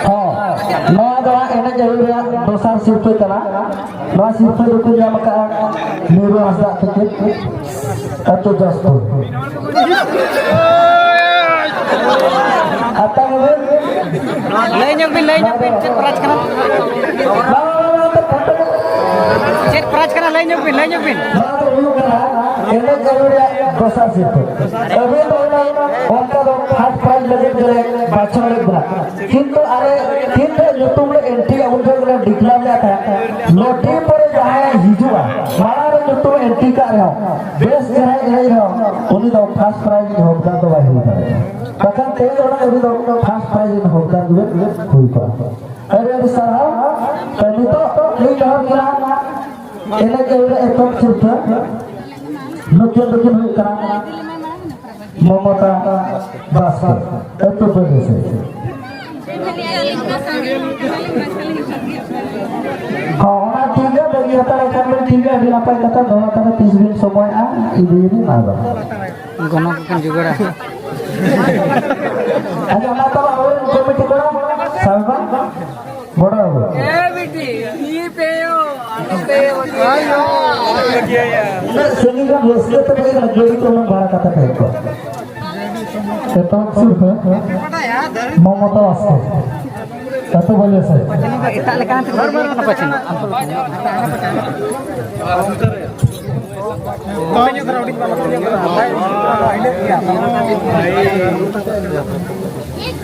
ᱦᱚᱸ, ᱱᱚᱣᱟ ᱫᱚ ᱦᱟᱸᱜ ᱮᱱᱮᱡ ᱟᱹᱭᱩᱨ ᱨᱮᱭᱟᱜ ᱫᱚᱥᱟᱨ ᱥᱤᱨᱯᱷᱟᱹ ᱠᱟᱱᱟ᱾ ᱱᱚᱣᱟ ᱥᱤᱨᱯᱷᱟᱹ ᱫᱚᱠᱚ ᱧᱟᱢ ᱟᱠᱟᱫᱼᱟ ᱢᱤᱨᱩ ᱦᱟᱸᱥᱫᱟᱜ ᱛᱟᱹᱠᱤᱱ, ᱟᱹᱛᱩ ᱡᱚᱥᱯᱩᱨ᱾ ᱟᱛᱟᱝ ᱵᱤᱱ᱾ ᱞᱟᱹᱭ ᱧᱚᱜ ᱵᱤᱱ, ᱞᱟᱹᱭ ᱧᱚᱜ ᱵᱤᱱ, ᱪᱮᱫ prize ᱠᱟᱱᱟ? ᱵᱟᱝ, ᱵᱟᱝ, ᱵᱟᱝ, ᱵᱟᱝ, ᱪᱮᱫ ᱯᱨᱟᱭᱤᱡᱽ ᱠᱟᱱᱟ? ᱞᱟᱹᱭ ᱧᱚᱜ ᱵᱤᱱ, ᱞᱟᱹᱭ ᱧᱚᱜ ᱵᱤᱱ᱾ ᱱᱚᱣᱟ ᱫᱚ ᱦᱩᱭᱩᱜ ᱠᱟᱱᱟ ᱮᱱᱮᱡ ᱟᱹᱨᱩ ᱨᱮᱭᱟᱜ ᱫᱚᱥᱟᱨ ᱥᱤᱨᱯᱟᱹ᱾ ᱟᱹᱵᱤᱱ ᱫᱚ ᱚᱱᱟ, ᱚᱱᱠᱟ ᱫᱚ ᱯᱷᱟᱥᱴ ᱯᱨᱟᱭᱤᱡᱽ ᱞᱟᱹᱜᱤᱫ ᱜᱮᱞᱮ ᱵᱟᱪᱷᱟᱣ ᱞᱮᱫ ᱵᱤᱱᱟ᱾ ᱠᱤᱱᱛᱩ ᱟᱞᱮ ᱛᱤᱱ ᱨᱮ ᱧᱩᱛᱩᱢ ᱞᱮ ᱮᱱᱴᱨᱤᱭᱟ, ᱩᱱ ᱡᱚᱦᱚᱜ ᱞᱮ ᱰᱤᱠᱞᱮᱭᱟᱨ ᱞᱮᱫ ᱛᱟᱦᱮᱸᱫ, ᱱᱚᱴᱤ ᱯᱚᱨᱮ ᱡᱟᱦᱟᱸᱭ ᱦᱤᱡᱩᱜᱼᱟ, ᱢᱟᱲᱟᱝ ᱨᱮ ᱧᱩᱛᱩᱢ ᱮᱱᱴᱨᱤ ᱠᱟᱜ ᱨᱮᱦᱚᱸ, ᱵᱮᱥ ᱪᱮᱦᱨᱟᱭ ᱮᱱᱮᱡ ᱨᱮᱦᱚᱸ, ᱩᱱᱤ ᱫᱚ ᱯᱷᱟᱥᱴ ᱯᱨᱟᱭᱤᱡᱽ ᱨᱤᱱᱤᱡ ᱦᱚᱠᱫᱟᱨ ᱫᱚ ᱵᱟᱭ ᱦᱩᱭ ᱫᱟᱲᱮᱭᱟᱜᱼᱟ᱾ ᱵᱟᱠᱷᱟᱱ ᱛᱮᱦᱮᱧ ᱚᱱᱟ ᱩᱱᱤ ᱫᱚ ᱯᱷᱟᱥᱴ ᱯᱨᱟᱭᱤᱡᱽ ᱨᱤᱱᱤᱡ ᱦᱚᱠᱫᱟᱨ ᱜᱮ ᱦᱩᱭ ᱠᱚᱜᱼᱟ᱾ ᱟᱹᱰᱤ ᱟᱹᱰᱤ ᱥᱟᱨᱦᱟᱣ᱾ ᱛᱚ, ᱱᱤᱛᱚᱜ ᱞᱤᱧ ᱱᱮᱦᱚᱨ ᱠᱟᱱᱟ, ᱮᱱᱮᱡ ᱟᱹᱭᱩᱨ ᱨᱮ ᱮᱛᱚᱦᱚᱵ ᱥᱤᱨᱯᱟᱹ ᱱᱩᱠᱤᱱ ᱫᱚᱠᱤᱱ ᱦᱩᱭᱩᱜ ᱠᱟᱱᱟ ᱢᱚᱢᱚᱛᱟ ᱵᱟᱥᱠᱮ, ᱟᱹᱛᱩ ᱵᱟᱹᱨᱤᱥᱮ᱾ ᱦᱚᱸ, ᱚᱱᱟ ᱴᱷᱤᱠ ᱜᱮᱭᱟ, ᱵᱟᱹᱜᱤ ᱦᱟᱛᱟᱲ ᱠᱷᱟᱱ ᱵᱤᱱ ᱴᱷᱤᱠ ᱜᱮᱭᱟ, ᱟᱹᱰᱤ ᱱᱟᱯᱟᱭ ᱠᱟᱛᱷᱟ᱾ ᱱᱚᱣᱟ ᱠᱟᱛᱷᱟ ᱛᱤᱥ ᱵᱤᱱ ᱥᱚᱢᱚᱭᱚᱜᱼᱟ, ᱤᱫᱤᱭᱮᱵᱤᱱ ᱟᱫᱚ᱾ ᱜᱚᱱᱚᱝ ᱠᱚᱵᱚᱱ ᱡᱚᱜᱟᱲᱟ᱾ ᱟᱪᱪᱷᱟ, ᱢᱟ ᱛᱚᱵᱮ ᱟᱵᱚᱨᱮᱱ ᱠᱚᱢᱤᱴᱤ ᱠᱚᱲᱟ, ᱥᱟᱵ ᱵᱟᱝ? ᱵᱚᱲᱚ ᱵᱟᱹᱵᱩ᱾ ᱮ ᱵᱤᱴᱤ, ᱤᱧ ᱯᱮᱭᱚ, ᱟᱞᱚ ᱯᱮᱭᱚ᱾ ᱩᱱᱟᱹᱜ ᱥᱟᱺᱜᱤᱧ ᱠᱷᱚᱱ ᱨᱟᱹᱥᱠᱟᱹ ᱛᱮ ᱯᱮ ᱦᱮᱡ ᱠᱟᱱᱟ, ᱜᱟᱹᱰᱤ ᱠᱚ ᱩᱱᱟᱹᱜ ᱵᱷᱟᱲᱟ ᱠᱟᱛᱮ ᱯᱮ ᱦᱮᱡ ᱠᱚᱜᱼᱟ᱾ ᱮᱛᱚᱦᱚᱵ ᱥᱤᱨᱯᱟᱹ, ᱢᱚᱢᱚᱛᱟ ᱵᱟᱥᱠᱮ, ᱟᱹᱛᱩ ᱵᱟᱹᱞᱤᱭᱟᱹ ᱥᱟᱹᱭ᱾ ᱮᱴᱟᱜ ᱞᱮᱠᱟᱱᱟᱜ ᱛᱮᱠᱚ ᱵᱟᱹᱜᱤ ᱠᱟᱱᱟ ᱯᱟᱪᱮ᱾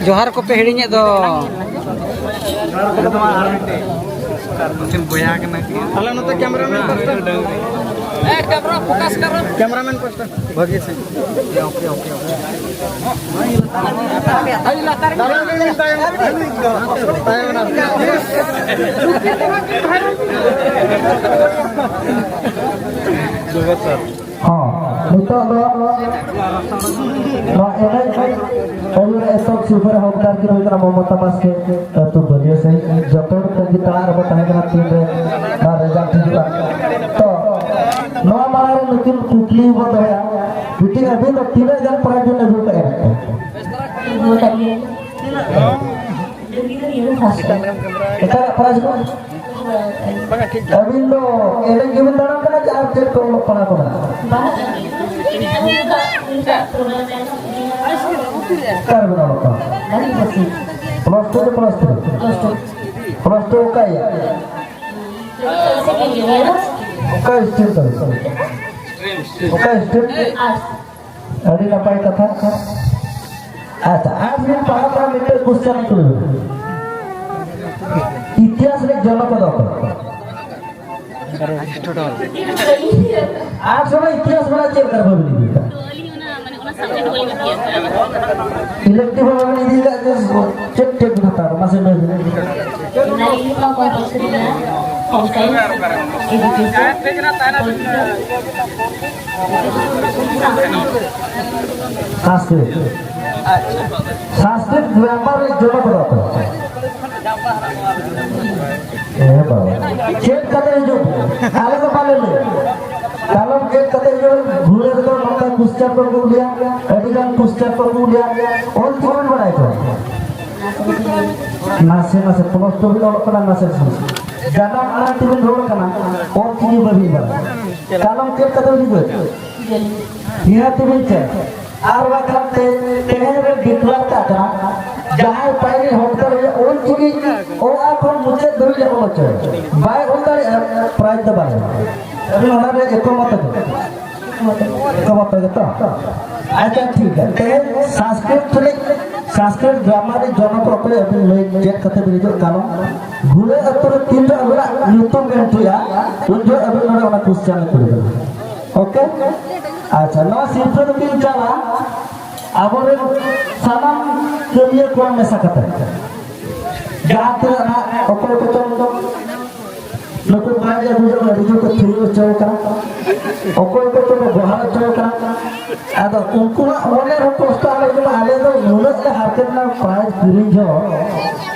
ᱡᱚᱦᱟᱨ ᱠᱚᱯᱮ ᱦᱤᱲᱤᱧᱮᱫ ᱫᱚ᱾ ᱢᱤᱫᱴᱮᱱ ᱵᱚᱭᱦᱟ ᱠᱟᱱᱟ ᱠᱤᱱ᱾ ᱟᱞᱮ ᱱᱚᱛᱮ ᱠᱮᱢᱨᱟᱢᱮᱱ ᱯᱟᱥᱴᱟ᱾ ᱠᱮᱢᱨᱟᱢᱮᱱ ᱯᱟᱥᱴᱟ᱾ ᱵᱷᱟᱹᱜᱤ ᱥᱮ᱾ ᱛᱟᱭᱚᱢ ᱮᱱᱟ᱾ ᱦᱚᱸ, ᱱᱤᱛᱚᱜ ᱫᱚ ᱱᱚᱣᱟ ᱮᱱᱮᱡ ᱟᱹᱭᱩᱨ ᱨᱮ ᱮᱛᱚᱦᱚᱵ ᱥᱤᱨᱯᱟᱹ ᱨᱮ ᱦᱚᱠᱫᱟᱨ ᱠᱤᱱ ᱦᱩᱭ ᱠᱟᱱᱟ ᱢᱚᱢᱚᱛᱟ ᱵᱟᱥᱠᱮ, ᱟᱹᱛᱩ ᱵᱟᱹᱞᱤᱭᱟᱹ ᱥᱟᱹᱭ᱾ ᱡᱚᱛᱚ ᱦᱚᱲ ᱛᱟᱺᱜᱤ ᱛᱟᱲᱟᱜ ᱨᱮᱵᱚ ᱛᱟᱦᱮᱸ ᱠᱟᱱᱟ ᱛᱤᱱᱨᱮ ᱱᱚᱣᱟ ᱨᱮᱡᱟᱞᱴ ᱦᱤᱡᱩᱜᱼᱟ᱾ ᱛᱚ, ᱱᱚᱣᱟ ᱢᱟᱲᱟᱝ ᱨᱮ ᱱᱩᱠᱤᱱ ᱠᱩᱠᱞᱤ ᱵᱚ ᱫᱚᱦᱚᱭᱟ, ᱵᱤᱴᱤ, ᱟᱹᱵᱤᱱ ᱫᱚ ᱛᱤᱱᱟᱹᱜ ᱜᱟᱱ ᱯᱨᱟᱭᱤᱡᱽ ᱵᱤᱱ ᱟᱹᱜᱩ ᱠᱟᱜᱼᱟ? ᱮᱴᱟᱜᱟᱜ ᱯᱨᱟᱭᱤᱡᱽ ᱠᱚ? ᱟᱹᱵᱤᱱ ᱫᱚ ᱮᱱᱮᱡ ᱜᱮᱵᱤᱱ ᱫᱟᱬᱟᱱ ᱠᱟᱱᱟ ᱪᱮ ᱟᱨ ᱪᱮᱫ ᱠᱚ ᱚᱞᱚᱜ ᱯᱟᱲᱦᱟᱣ ᱠᱚ ᱢᱮᱱᱟᱜᱼᱟ? ᱚᱠᱟ ᱨᱮᱵᱤᱱ ᱚᱞᱚᱜ ᱯᱟᱲᱦᱟᱜ? ᱯᱞᱟᱥ ᱴᱩ ᱥᱮ ᱯᱞᱟᱥ ᱛᱷᱨᱤ? ᱯᱞᱟᱥ ᱴᱩ ᱚᱠᱟ ᱤᱭᱟᱨ? ᱚᱠᱟ ᱥᱴᱨᱤᱢ ᱛᱟᱢ? ᱚᱠᱟ ᱥᱴᱨᱤᱢ? ᱟᱹᱰᱤ ᱱᱟᱯᱟᱭ ᱠᱟᱛᱷᱟ᱾ ᱟᱪᱪᱷᱟ, ᱟᱨ ᱢᱤᱫ ᱯᱟᱲᱦᱟᱣ ᱛᱟᱢ ᱢᱤᱫᱴᱮᱱ ᱠᱚᱥᱪᱮᱱ ᱠᱩᱞᱤ ᱢᱮ᱾ ᱤᱛᱤᱦᱟᱥ ᱨᱮ ᱡᱚᱱᱚᱯᱚᱫ ᱚᱠᱚᱭ? ᱟᱨ ᱥᱚᱢᱚᱭ ᱤᱛᱤᱦᱟᱥ ᱵᱟᱲᱟ ᱪᱮᱫ ᱞᱮᱠᱟ ᱵᱟᱵᱤᱱ ᱤᱫᱤ ᱠᱟᱜ? ᱤᱞᱮᱠᱴᱤᱵᱷ ᱦᱚᱸ ᱵᱟᱵᱤᱱ ᱤᱫᱤ ᱠᱟᱜ ᱡᱮ ᱪᱮᱫ ᱴᱮᱯ ᱵᱤᱱ ᱦᱟᱛᱟᱣ ᱠᱟᱜ? ᱢᱟᱥᱮ ᱞᱟᱹᱭ ᱵᱤᱱ᱾ ᱚᱱᱟ ᱤᱧ ᱢᱟ ᱠᱚᱢᱯᱟᱞᱥᱟᱨᱤ ᱢᱮᱱᱟᱜᱼᱟ, home science, education, political, ᱥᱟᱱᱥᱠᱨᱤᱛ᱾ ᱥᱟᱱᱥᱠᱨᱤᱛ grammar ᱨᱮ ᱡᱚᱱᱚᱯᱚᱫ ᱚᱠᱚᱭ? ᱮ ᱵᱟᱵᱟ, ᱪᱮᱫ ᱠᱟᱛᱮ ᱦᱤᱡᱩᱜ? ᱟᱞᱮ ᱫᱚ ᱵᱟᱞᱮ ᱞᱟᱹᱭᱟ᱾ ᱠᱟᱞᱚᱢ ᱪᱮᱫ ᱠᱟᱛᱮ ᱦᱤᱡᱩᱜ? ᱜᱷᱩᱨᱮ ᱨᱮᱫᱚ ᱱᱚᱝᱠᱟ ᱠᱩᱥᱪᱟᱨ ᱠᱚ ᱠᱩᱞᱤᱭᱟ, ᱟᱹᱰᱤ ᱜᱟᱱ ᱠᱩᱥᱪᱟᱨ ᱠᱚ ᱠᱩᱞᱤᱭᱟ᱾ ᱚᱞ ᱪᱤᱠᱤ ᱵᱤᱱ ᱵᱟᱲᱟᱭ ᱛᱚ? ᱱᱟᱥᱮ ᱱᱟᱥᱮ, ᱯᱞᱟᱥ ᱴᱩ ᱵᱤᱱ ᱚᱞᱚᱜ ᱠᱟᱱᱟ, ᱱᱟᱥᱮ ᱱᱟᱥᱮ᱾ ᱡᱟᱱᱟᱢ ᱟᱲᱟᱝ ᱛᱮᱵᱤᱱ ᱨᱚᱲ ᱠᱟᱱᱟ, ᱚᱞ ᱪᱤᱠᱤ ᱵᱟᱹᱵᱤᱱ ᱵᱟᱲᱟᱭᱟ᱾ ᱠᱟᱞᱚᱢ ᱪᱮᱫ ᱠᱟᱛᱮ ᱦᱤᱡᱩᱜ? ᱱᱤᱦᱟᱹᱛ ᱵᱤᱱ ᱪᱮᱫ? ᱟᱨ ᱵᱟᱠᱷᱟᱱ ᱛᱮ ᱛᱮᱦᱮᱧ ᱨᱮ ᱰᱤᱠᱞᱟᱨ ᱠᱟᱜ ᱠᱟᱱᱟ, ᱡᱟᱦᱟᱸᱭ ᱯᱟᱭᱞᱤ ᱦᱚᱠᱫᱟᱨ ᱦᱩᱭᱩᱜᱼᱟ, ᱚᱞ ᱪᱤᱠᱤ ᱚ ᱟ ᱠᱷᱚᱱ ᱢᱩᱪᱟᱹᱫ ᱫᱷᱟᱹᱵᱤᱡ ᱮ ᱚᱞ ᱦᱚᱪᱚᱭᱟ, ᱵᱟᱭ ᱚᱞ ᱫᱟᱲᱮᱭᱟᱜᱼᱟ, ᱯᱨᱟᱭᱤᱡᱽ ᱫᱚ ᱵᱟᱭ ᱧᱟᱢᱟ᱾ ᱟᱹᱵᱤᱱ ᱚᱱᱟ ᱨᱮ ᱮᱠᱢᱚᱛ ᱟᱵᱤᱱ? ᱮᱠᱢᱚᱛ ᱜᱮᱛᱚ? ᱟᱪᱪᱷᱟ, ᱴᱷᱤᱠ ᱜᱮᱭᱟ᱾ ᱛᱮᱦᱮᱧ ᱥᱟᱱᱥᱠᱨᱤᱛ ᱨᱮ, ᱥᱟᱱᱥᱠᱨᱤᱛ ᱜᱨᱟᱢᱟᱨ ᱨᱮ ᱡᱚᱱᱚᱯᱚᱫ ᱚᱠᱚᱭ ᱟᱹᱵᱤᱱ ᱞᱟᱹᱭ ᱪᱮᱫ ᱠᱟᱛᱮ ᱵᱤᱱ ᱦᱤᱡᱩᱜ ᱠᱟᱱᱟ? ᱜᱷᱩᱲᱟᱹ ᱟᱹᱛᱩ ᱨᱮ ᱛᱤᱱ ᱨᱮ ᱟᱵᱤᱱᱟᱜ ᱧᱩᱛᱩᱢ ᱮᱱᱴᱨᱤᱜᱼᱟ, ᱩᱱ ᱡᱚᱦᱚᱜ ᱟᱹᱵᱤᱱ ᱱᱚᱰᱮ ᱚᱱᱟ ᱠᱚᱥᱪᱮᱱ ᱞᱮ ᱠᱩᱞᱤ ᱵᱤᱱᱟ᱾ ᱳᱠᱮ? ᱟᱪᱪᱷᱟ, ᱱᱚᱣᱟ ᱥᱤᱨᱯᱟᱹ ᱫᱚᱠᱤᱱ ᱪᱟᱞᱟ ᱟᱵᱚᱨᱮᱱ ᱥᱟᱱᱟᱢ ᱠᱟᱹᱢᱤᱭᱟᱹ ᱠᱚ ᱢᱮᱥᱟ ᱠᱟᱛᱮ᱾ ᱡᱟᱦᱟᱸ ᱛᱤᱱᱟᱹᱜ ᱱᱟᱜ ᱚᱠᱚᱭ ᱠᱚᱪᱚᱝ ᱫᱚ ᱱᱩᱠᱩ ᱢᱟᱹᱭ ᱟᱹᱜᱩ ᱡᱚᱝ ᱟᱹᱰᱤ ᱡᱳᱨ ᱠᱚ ᱛᱷᱤᱨ ᱦᱚᱪᱚ ᱠᱟᱱᱟ, ᱚᱠᱚᱭ ᱠᱚᱪᱚᱝ ᱠᱚ ᱜᱚᱦᱟᱨ ᱦᱚᱪᱚ ᱠᱟᱱᱟ᱾ ᱟᱫᱚ ᱩᱱᱠᱩᱣᱟᱜ ᱢᱚᱱᱮ ᱨᱮ ᱠᱚᱥᱴᱚ ᱟᱞᱚ ᱦᱤᱡᱩᱜ ᱢᱟ, ᱟᱞᱮ ᱫᱚ ᱱᱩᱱᱟᱹᱜ ᱞᱮ ᱦᱟᱨᱠᱮᱛ ᱮᱱᱟ, ᱯᱨᱟᱭᱤᱡᱽ ᱠᱤᱨᱤᱧ ᱡᱚᱦᱚᱜ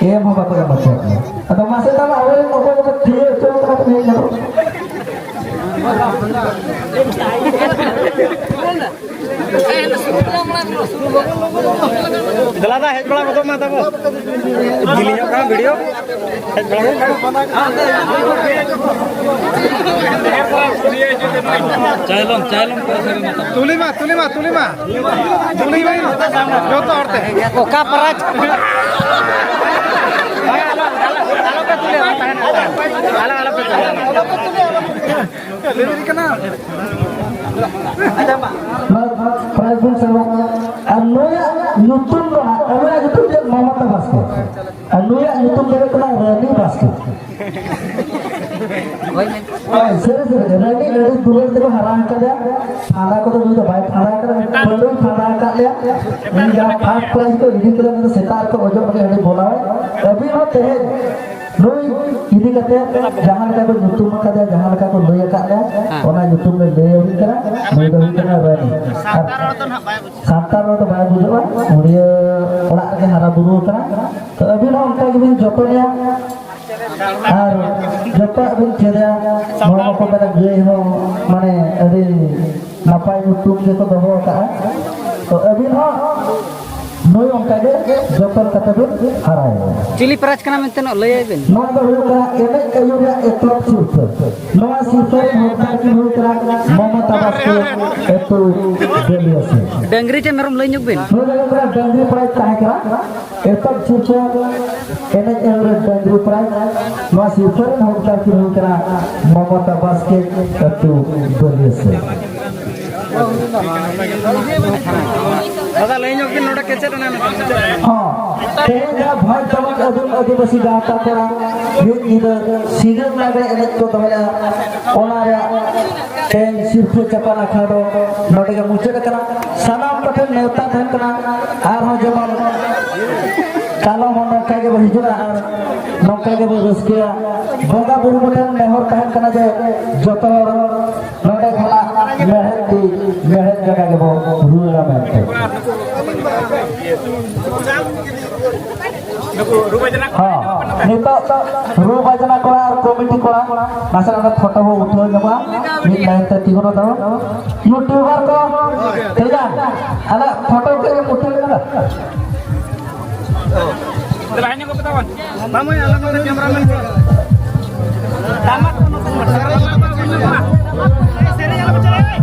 ᱮᱢ ᱦᱚᱸ ᱵᱟᱠᱚ ᱮᱢ ᱦᱚᱪᱚ ᱠᱟᱱᱟ᱾ ᱟᱫᱚ ᱢᱟᱥᱮ ᱛᱟᱦᱚᱞᱮ ᱟᱵᱚᱨᱮᱱ ᱚᱠᱚᱭ ᱠᱚᱠᱚ ᱛᱷᱤᱭᱟᱹ ᱦᱚᱪᱚ ᱠᱟᱱᱟ ᱠᱚ ᱞᱟᱹᱭ ᱧᱚᱜ᱾ ᱫᱮᱞᱟ ᱫᱟ, ᱦᱮᱡ ᱵᱟᱲᱟ ᱜᱚᱫᱚᱜ ᱢᱟ ᱛᱟᱵᱚ᱾ ᱡᱤᱞᱤᱧᱚᱜ ᱠᱟᱱᱟ ᱵᱷᱤᱰᱤᱭᱳ᱾ ᱦᱮᱡ ᱵᱟᱲᱟ ᱜᱚᱫᱚᱜ ᱢᱟ᱾ ᱪᱟᱭᱞᱚᱢ, ᱪᱟᱭᱞᱚᱢ ᱠᱚ ᱥᱟᱹᱨᱤ ᱱᱟᱛᱟᱢ᱾ ᱛᱩᱞᱤ ᱢᱟ, ᱛᱩᱞᱤ ᱢᱟ, ᱛᱩᱞᱤ ᱢᱟ᱾ ᱛᱩᱞᱤ ᱢᱟ᱾ ᱡᱚᱛᱚ ᱦᱚᱲ ᱛᱮ᱾ ᱚᱠᱟ ᱯᱟᱨᱟ? ᱟᱞᱚ, ᱟᱞᱚᱯᱮ ᱛᱩᱞᱟ᱾ ᱱᱚᱣᱟ ᱯᱨᱟᱭᱤᱡᱽ ᱵᱚᱱ ᱥᱟᱵᱟ᱾ ᱟᱨ ᱱᱩᱭᱟᱜ ᱧᱩᱛᱩᱢ ᱫᱚ ᱦᱟᱸᱜ, ᱟᱵᱚᱣᱟᱜ ᱧᱩᱛᱩᱢ ᱪᱮᱫ? ᱢᱚᱢᱚᱛᱟ ᱵᱟᱥᱠᱮ᱾ ᱟᱨ ᱱᱩᱭᱟᱜ ᱧᱩᱛᱩᱢ ᱫᱚ ᱦᱩᱭᱩᱜ ᱠᱟᱱᱟ ᱨᱟᱹᱱᱤ ᱵᱟᱥᱠᱮ᱾ ᱦᱳᱭ, ᱥᱟᱹᱨᱤ ᱥᱟᱹᱨᱤ ᱜᱮ, ᱨᱟᱹᱱᱤ ᱟᱹᱰᱤ ᱫᱩᱞᱟᱹᱲ ᱛᱮᱠᱚ ᱦᱟᱨᱟ ᱟᱠᱟᱫᱮᱭᱟ᱾ ᱯᱷᱟᱸᱫᱟ ᱠᱚᱫᱚ ᱱᱩᱭ ᱫᱚ ᱵᱟᱭ ᱯᱷᱟᱸᱫᱟ ᱟᱠᱟᱫᱟ, ᱢᱤᱫᱴᱟᱝ ᱯᱟᱹᱰᱩᱭ ᱯᱷᱟᱸᱫᱟ ᱟᱠᱟᱫ ᱞᱮᱭᱟ᱾ ᱩᱱᱤ ᱡᱟᱦᱟᱸ ᱯᱷᱟᱥᱴ ᱯᱨᱟᱭᱤᱡᱽ ᱠᱚ ᱤᱫᱤ ᱠᱮᱫᱟ, ᱩᱱᱤ ᱫᱚ ᱥᱮᱛᱟᱜ ᱨᱮᱠᱚ ᱚᱡᱚᱜ ᱞᱟᱹᱜᱤᱫ ᱟᱹᱰᱤ ᱵᱚᱞᱟᱣᱟᱭ᱾ ᱟᱹᱵᱤᱱ ᱦᱚᱸ ᱛᱮᱦᱮᱧ ᱱᱩᱭ ᱤᱫᱤ ᱠᱟᱛᱮ ᱡᱟᱦᱟᱸ ᱞᱮᱠᱟ ᱠᱚ ᱧᱩᱛᱩᱢ ᱟᱠᱟᱫᱮᱭᱟ, ᱡᱟᱦᱟᱸ ᱞᱮᱠᱟ ᱠᱚ ᱞᱟᱹᱭ ᱟᱠᱟᱫ ᱞᱮᱭᱟ, ᱦᱮᱸ᱾ ᱚᱱᱟ ᱧᱩᱛᱩᱢ ᱞᱮ ᱞᱟᱹᱭ ᱟᱹᱵᱤᱱ ᱠᱟᱱᱟ᱾ ᱱᱩᱭ ᱫᱚ ᱦᱩᱭᱩᱜ ᱠᱟᱱᱟ ᱨᱟᱹᱱᱤ᱾ ᱟᱨ ᱥᱟᱱᱛᱟᱲ ᱨᱚᱲ ᱫᱚ ᱱᱟᱦᱟᱜ ᱵᱟᱭ ᱵᱩᱡᱷᱟᱹᱜᱼᱟ᱾ ᱥᱟᱱᱛᱟᱲ ᱨᱚᱲ ᱫᱚ ᱵᱟᱭ ᱵᱩᱡᱷᱟᱹᱜᱼᱟ, ᱩᱲᱤᱭᱟᱹ ᱚᱲᱟᱜ ᱨᱮᱜᱮ ᱦᱟᱨᱟ ᱵᱩᱨᱩ ᱟᱠᱟᱱᱟ᱾ ᱛᱚ ᱟᱹᱵᱤᱱ ᱦᱚᱸ ᱚᱱᱠᱟ ᱜᱮᱵᱤᱱ ᱡᱚᱛᱚᱱᱮᱭᱟ ᱟᱨ ᱡᱚᱛᱚᱣᱟᱜ ᱵᱤᱱ ᱪᱮᱫᱟ᱾ ᱱᱚᱣᱟ ᱢᱟᱠᱚ ᱢᱮᱱᱟ ᱜᱟᱹᱭ ᱦᱚᱸ ᱢᱟᱱᱮ ᱟᱹᱰᱤ ᱱᱟᱯᱟᱭ ᱧᱩᱛᱩᱢ ᱜᱮᱠᱚ ᱫᱚᱦᱚ ᱟᱠᱟᱫᱼᱟ᱾ ᱛᱚ ᱟᱹᱵᱤᱱ ᱦᱚᱸ ᱱᱩᱭ ᱚᱱᱠᱟ ᱜᱮ ᱡᱚᱛᱚᱱ ᱠᱟᱛᱮ ᱵᱤᱱ ᱦᱟᱨᱟᱭᱮᱭᱟ᱾ ᱪᱤᱞᱤ ᱯᱨᱟᱭᱤᱡᱽ ᱠᱟᱱᱟ ᱢᱮᱱᱛᱮ ᱱᱚᱜ ᱞᱟᱹᱭᱟᱭ ᱵᱤᱱ? ᱱᱚᱣᱟ ᱫᱚ ᱦᱩᱭᱩᱜ ᱠᱟᱱᱟ ᱮᱱᱮᱡ ᱟᱹᱭᱩᱨ ᱨᱮᱭᱟᱜ ᱮᱛᱚᱦᱚᱵ ᱥᱤᱨᱯᱟᱹ᱾ ᱱᱚᱣᱟ ᱥᱤᱨᱯᱟᱹ ᱨᱮᱱ ᱦᱚᱲ ᱠᱤᱱ ᱦᱩᱭᱩᱜ ᱠᱟᱱᱟ ᱢᱚᱢᱚᱛᱟ ᱵᱟᱥᱠᱮ, ᱟᱹᱛᱩ ᱵᱟᱹᱞᱤᱭᱟᱹᱥᱤ᱾ ᱰᱟᱹᱝᱨᱤ ᱪᱮ ᱢᱮᱨᱚᱢ ᱞᱟᱹᱭ ᱧᱚᱜ ᱵᱤᱱ? ᱱᱩᱭ ᱫᱚ ᱦᱩᱭᱩᱜ ᱠᱟᱱᱟ ᱰᱟᱹᱝᱨᱤ ᱯᱨᱟᱭᱤᱡᱽ ᱛᱟᱦᱮᱸ ᱠᱟᱱᱟ᱾ ᱮᱛᱚᱦᱚᱵ ᱥᱤᱨᱯᱟᱹ ᱮᱱᱮᱡ ᱟᱹᱭᱩᱨ ᱨᱮ ᱰᱟᱹᱝᱨᱤ ᱯᱨᱟᱭᱤᱡᱽ᱾ ᱱᱚᱣᱟ ᱥᱤᱨᱯᱟᱹ ᱨᱮᱱ ᱦᱚᱲ ᱠᱤᱱ ᱦᱩᱭᱩᱜ ᱠᱟᱱᱟ ᱢᱚᱢᱚᱛᱟ ᱵᱟᱥᱠᱮ, ᱟᱹᱛᱩ ᱵᱟᱹᱞᱤᱭᱟᱹᱥᱤ᱾ ᱫᱟᱫᱟ, ᱞᱟᱹᱭ ᱧᱚᱜ ᱵᱤᱱ ᱱᱚᱰᱮ ᱠᱮᱪᱮᱫ ᱮᱱᱟ᱾ ᱦᱚᱸ, ᱛᱮᱦᱮᱧ ᱡᱟᱦᱟᱸ ᱵᱷᱚᱸᱡᱽ ᱫᱚᱢᱚᱡᱽ ᱟᱹᱫᱤᱢ ᱟᱹᱫᱤᱵᱟᱹᱥᱤ ᱜᱟᱶᱛᱟ ᱠᱚᱲᱟ ᱢᱤᱫ ᱧᱤᱫᱟᱹ ᱥᱤᱸᱜᱟᱹᱲ ᱞᱟᱜᱽᱲᱮ ᱮᱱᱮᱡ ᱠᱚ ᱫᱚᱦᱚᱭᱟ, ᱚᱱᱟ ᱨᱮᱭᱟᱜ ᱛᱮᱦᱮᱧ ᱥᱤᱨᱯᱟᱹ ᱪᱟᱯᱟᱞ ᱟᱠᱷᱲᱟ ᱫᱚ ᱱᱚᱰᱮ ᱜᱮ ᱢᱩᱪᱟᱹᱫ ᱟᱠᱟᱱᱟ᱾ ᱥᱟᱱᱟᱢ ᱠᱚᱴᱷᱮᱱ ᱱᱮᱣᱛᱟ ᱛᱟᱦᱮᱱ ᱠᱟᱱᱟ, ᱟᱨᱦᱚᱸ ᱡᱮᱢᱚᱱ ᱠᱟᱞᱚᱢ ᱦᱚᱸ ᱱᱚᱝᱠᱟ ᱜᱮᱵᱚ ᱦᱤᱡᱩᱜᱼᱟ ᱟᱨ ᱱᱚᱝᱠᱟ ᱜᱮᱵᱚ ᱨᱟᱹᱥᱠᱟᱹᱭᱟ᱾ ᱵᱚᱸᱜᱟ ᱵᱩᱨᱩ ᱠᱚᱴᱷᱮᱱ ᱱᱮᱦᱚᱨ ᱛᱟᱦᱮᱱ ᱠᱟᱱᱟ ᱡᱮ ᱡᱚᱛᱚ ᱦᱚᱲ ᱱᱚᱰᱮ ᱠᱷᱚᱱᱟᱜ ᱢᱮᱲᱦᱮᱫ ᱛᱤ, ᱢᱮᱲᱦᱮᱫ ᱡᱟᱸᱜᱟ ᱜᱮᱵᱚ ᱨᱩᱣᱟᱹᱲᱟ ᱢᱮᱱᱛᱮ᱾ ᱦᱚᱸ, ᱱᱤᱛᱚᱜ ᱨᱩ ᱵᱟᱡᱽᱱᱟ ᱠᱚᱲᱟ ᱟᱨ ᱠᱚᱢᱤᱴᱤ ᱠᱚᱲᱟ ᱱᱟᱥᱮ ᱱᱟᱜ ᱯᱷᱳᱴᱳ ᱵᱚ ᱩᱴᱷᱟᱹᱣ ᱧᱚᱜᱟ, ᱢᱤᱫ ᱞᱟᱭᱤᱱ ᱛᱮ ᱛᱤᱸᱜᱩᱱ ᱛᱟᱵᱚᱱ᱾ ᱭᱩᱴᱩᱵᱟᱨ ᱠᱚ ᱛᱮᱡᱟᱱ, ᱟᱞᱮ ᱯᱷᱳᱴᱳ ᱠᱚ ᱩᱴᱷᱟᱹᱣ ᱧᱚᱜᱟ᱾ ᱫᱮᱞᱟ, ᱦᱮᱡ ᱧᱚᱜᱚᱜ ᱯᱮ ᱛᱟᱵᱚᱱ᱾ ᱵᱟᱝ ᱢᱟᱹᱭ, ᱟᱞᱮ ᱱᱚᱰᱮ ᱠᱮᱢᱨᱟᱢᱮᱱ ᱠᱚ᱾ ᱴᱟᱢᱟᱠ ᱠᱚ ᱱᱚᱛᱮ ᱢᱟ᱾ ᱥᱮᱨᱮᱧ ᱟᱞᱚ ᱯᱮ ᱪᱟᱞᱟᱜᱼᱟ᱾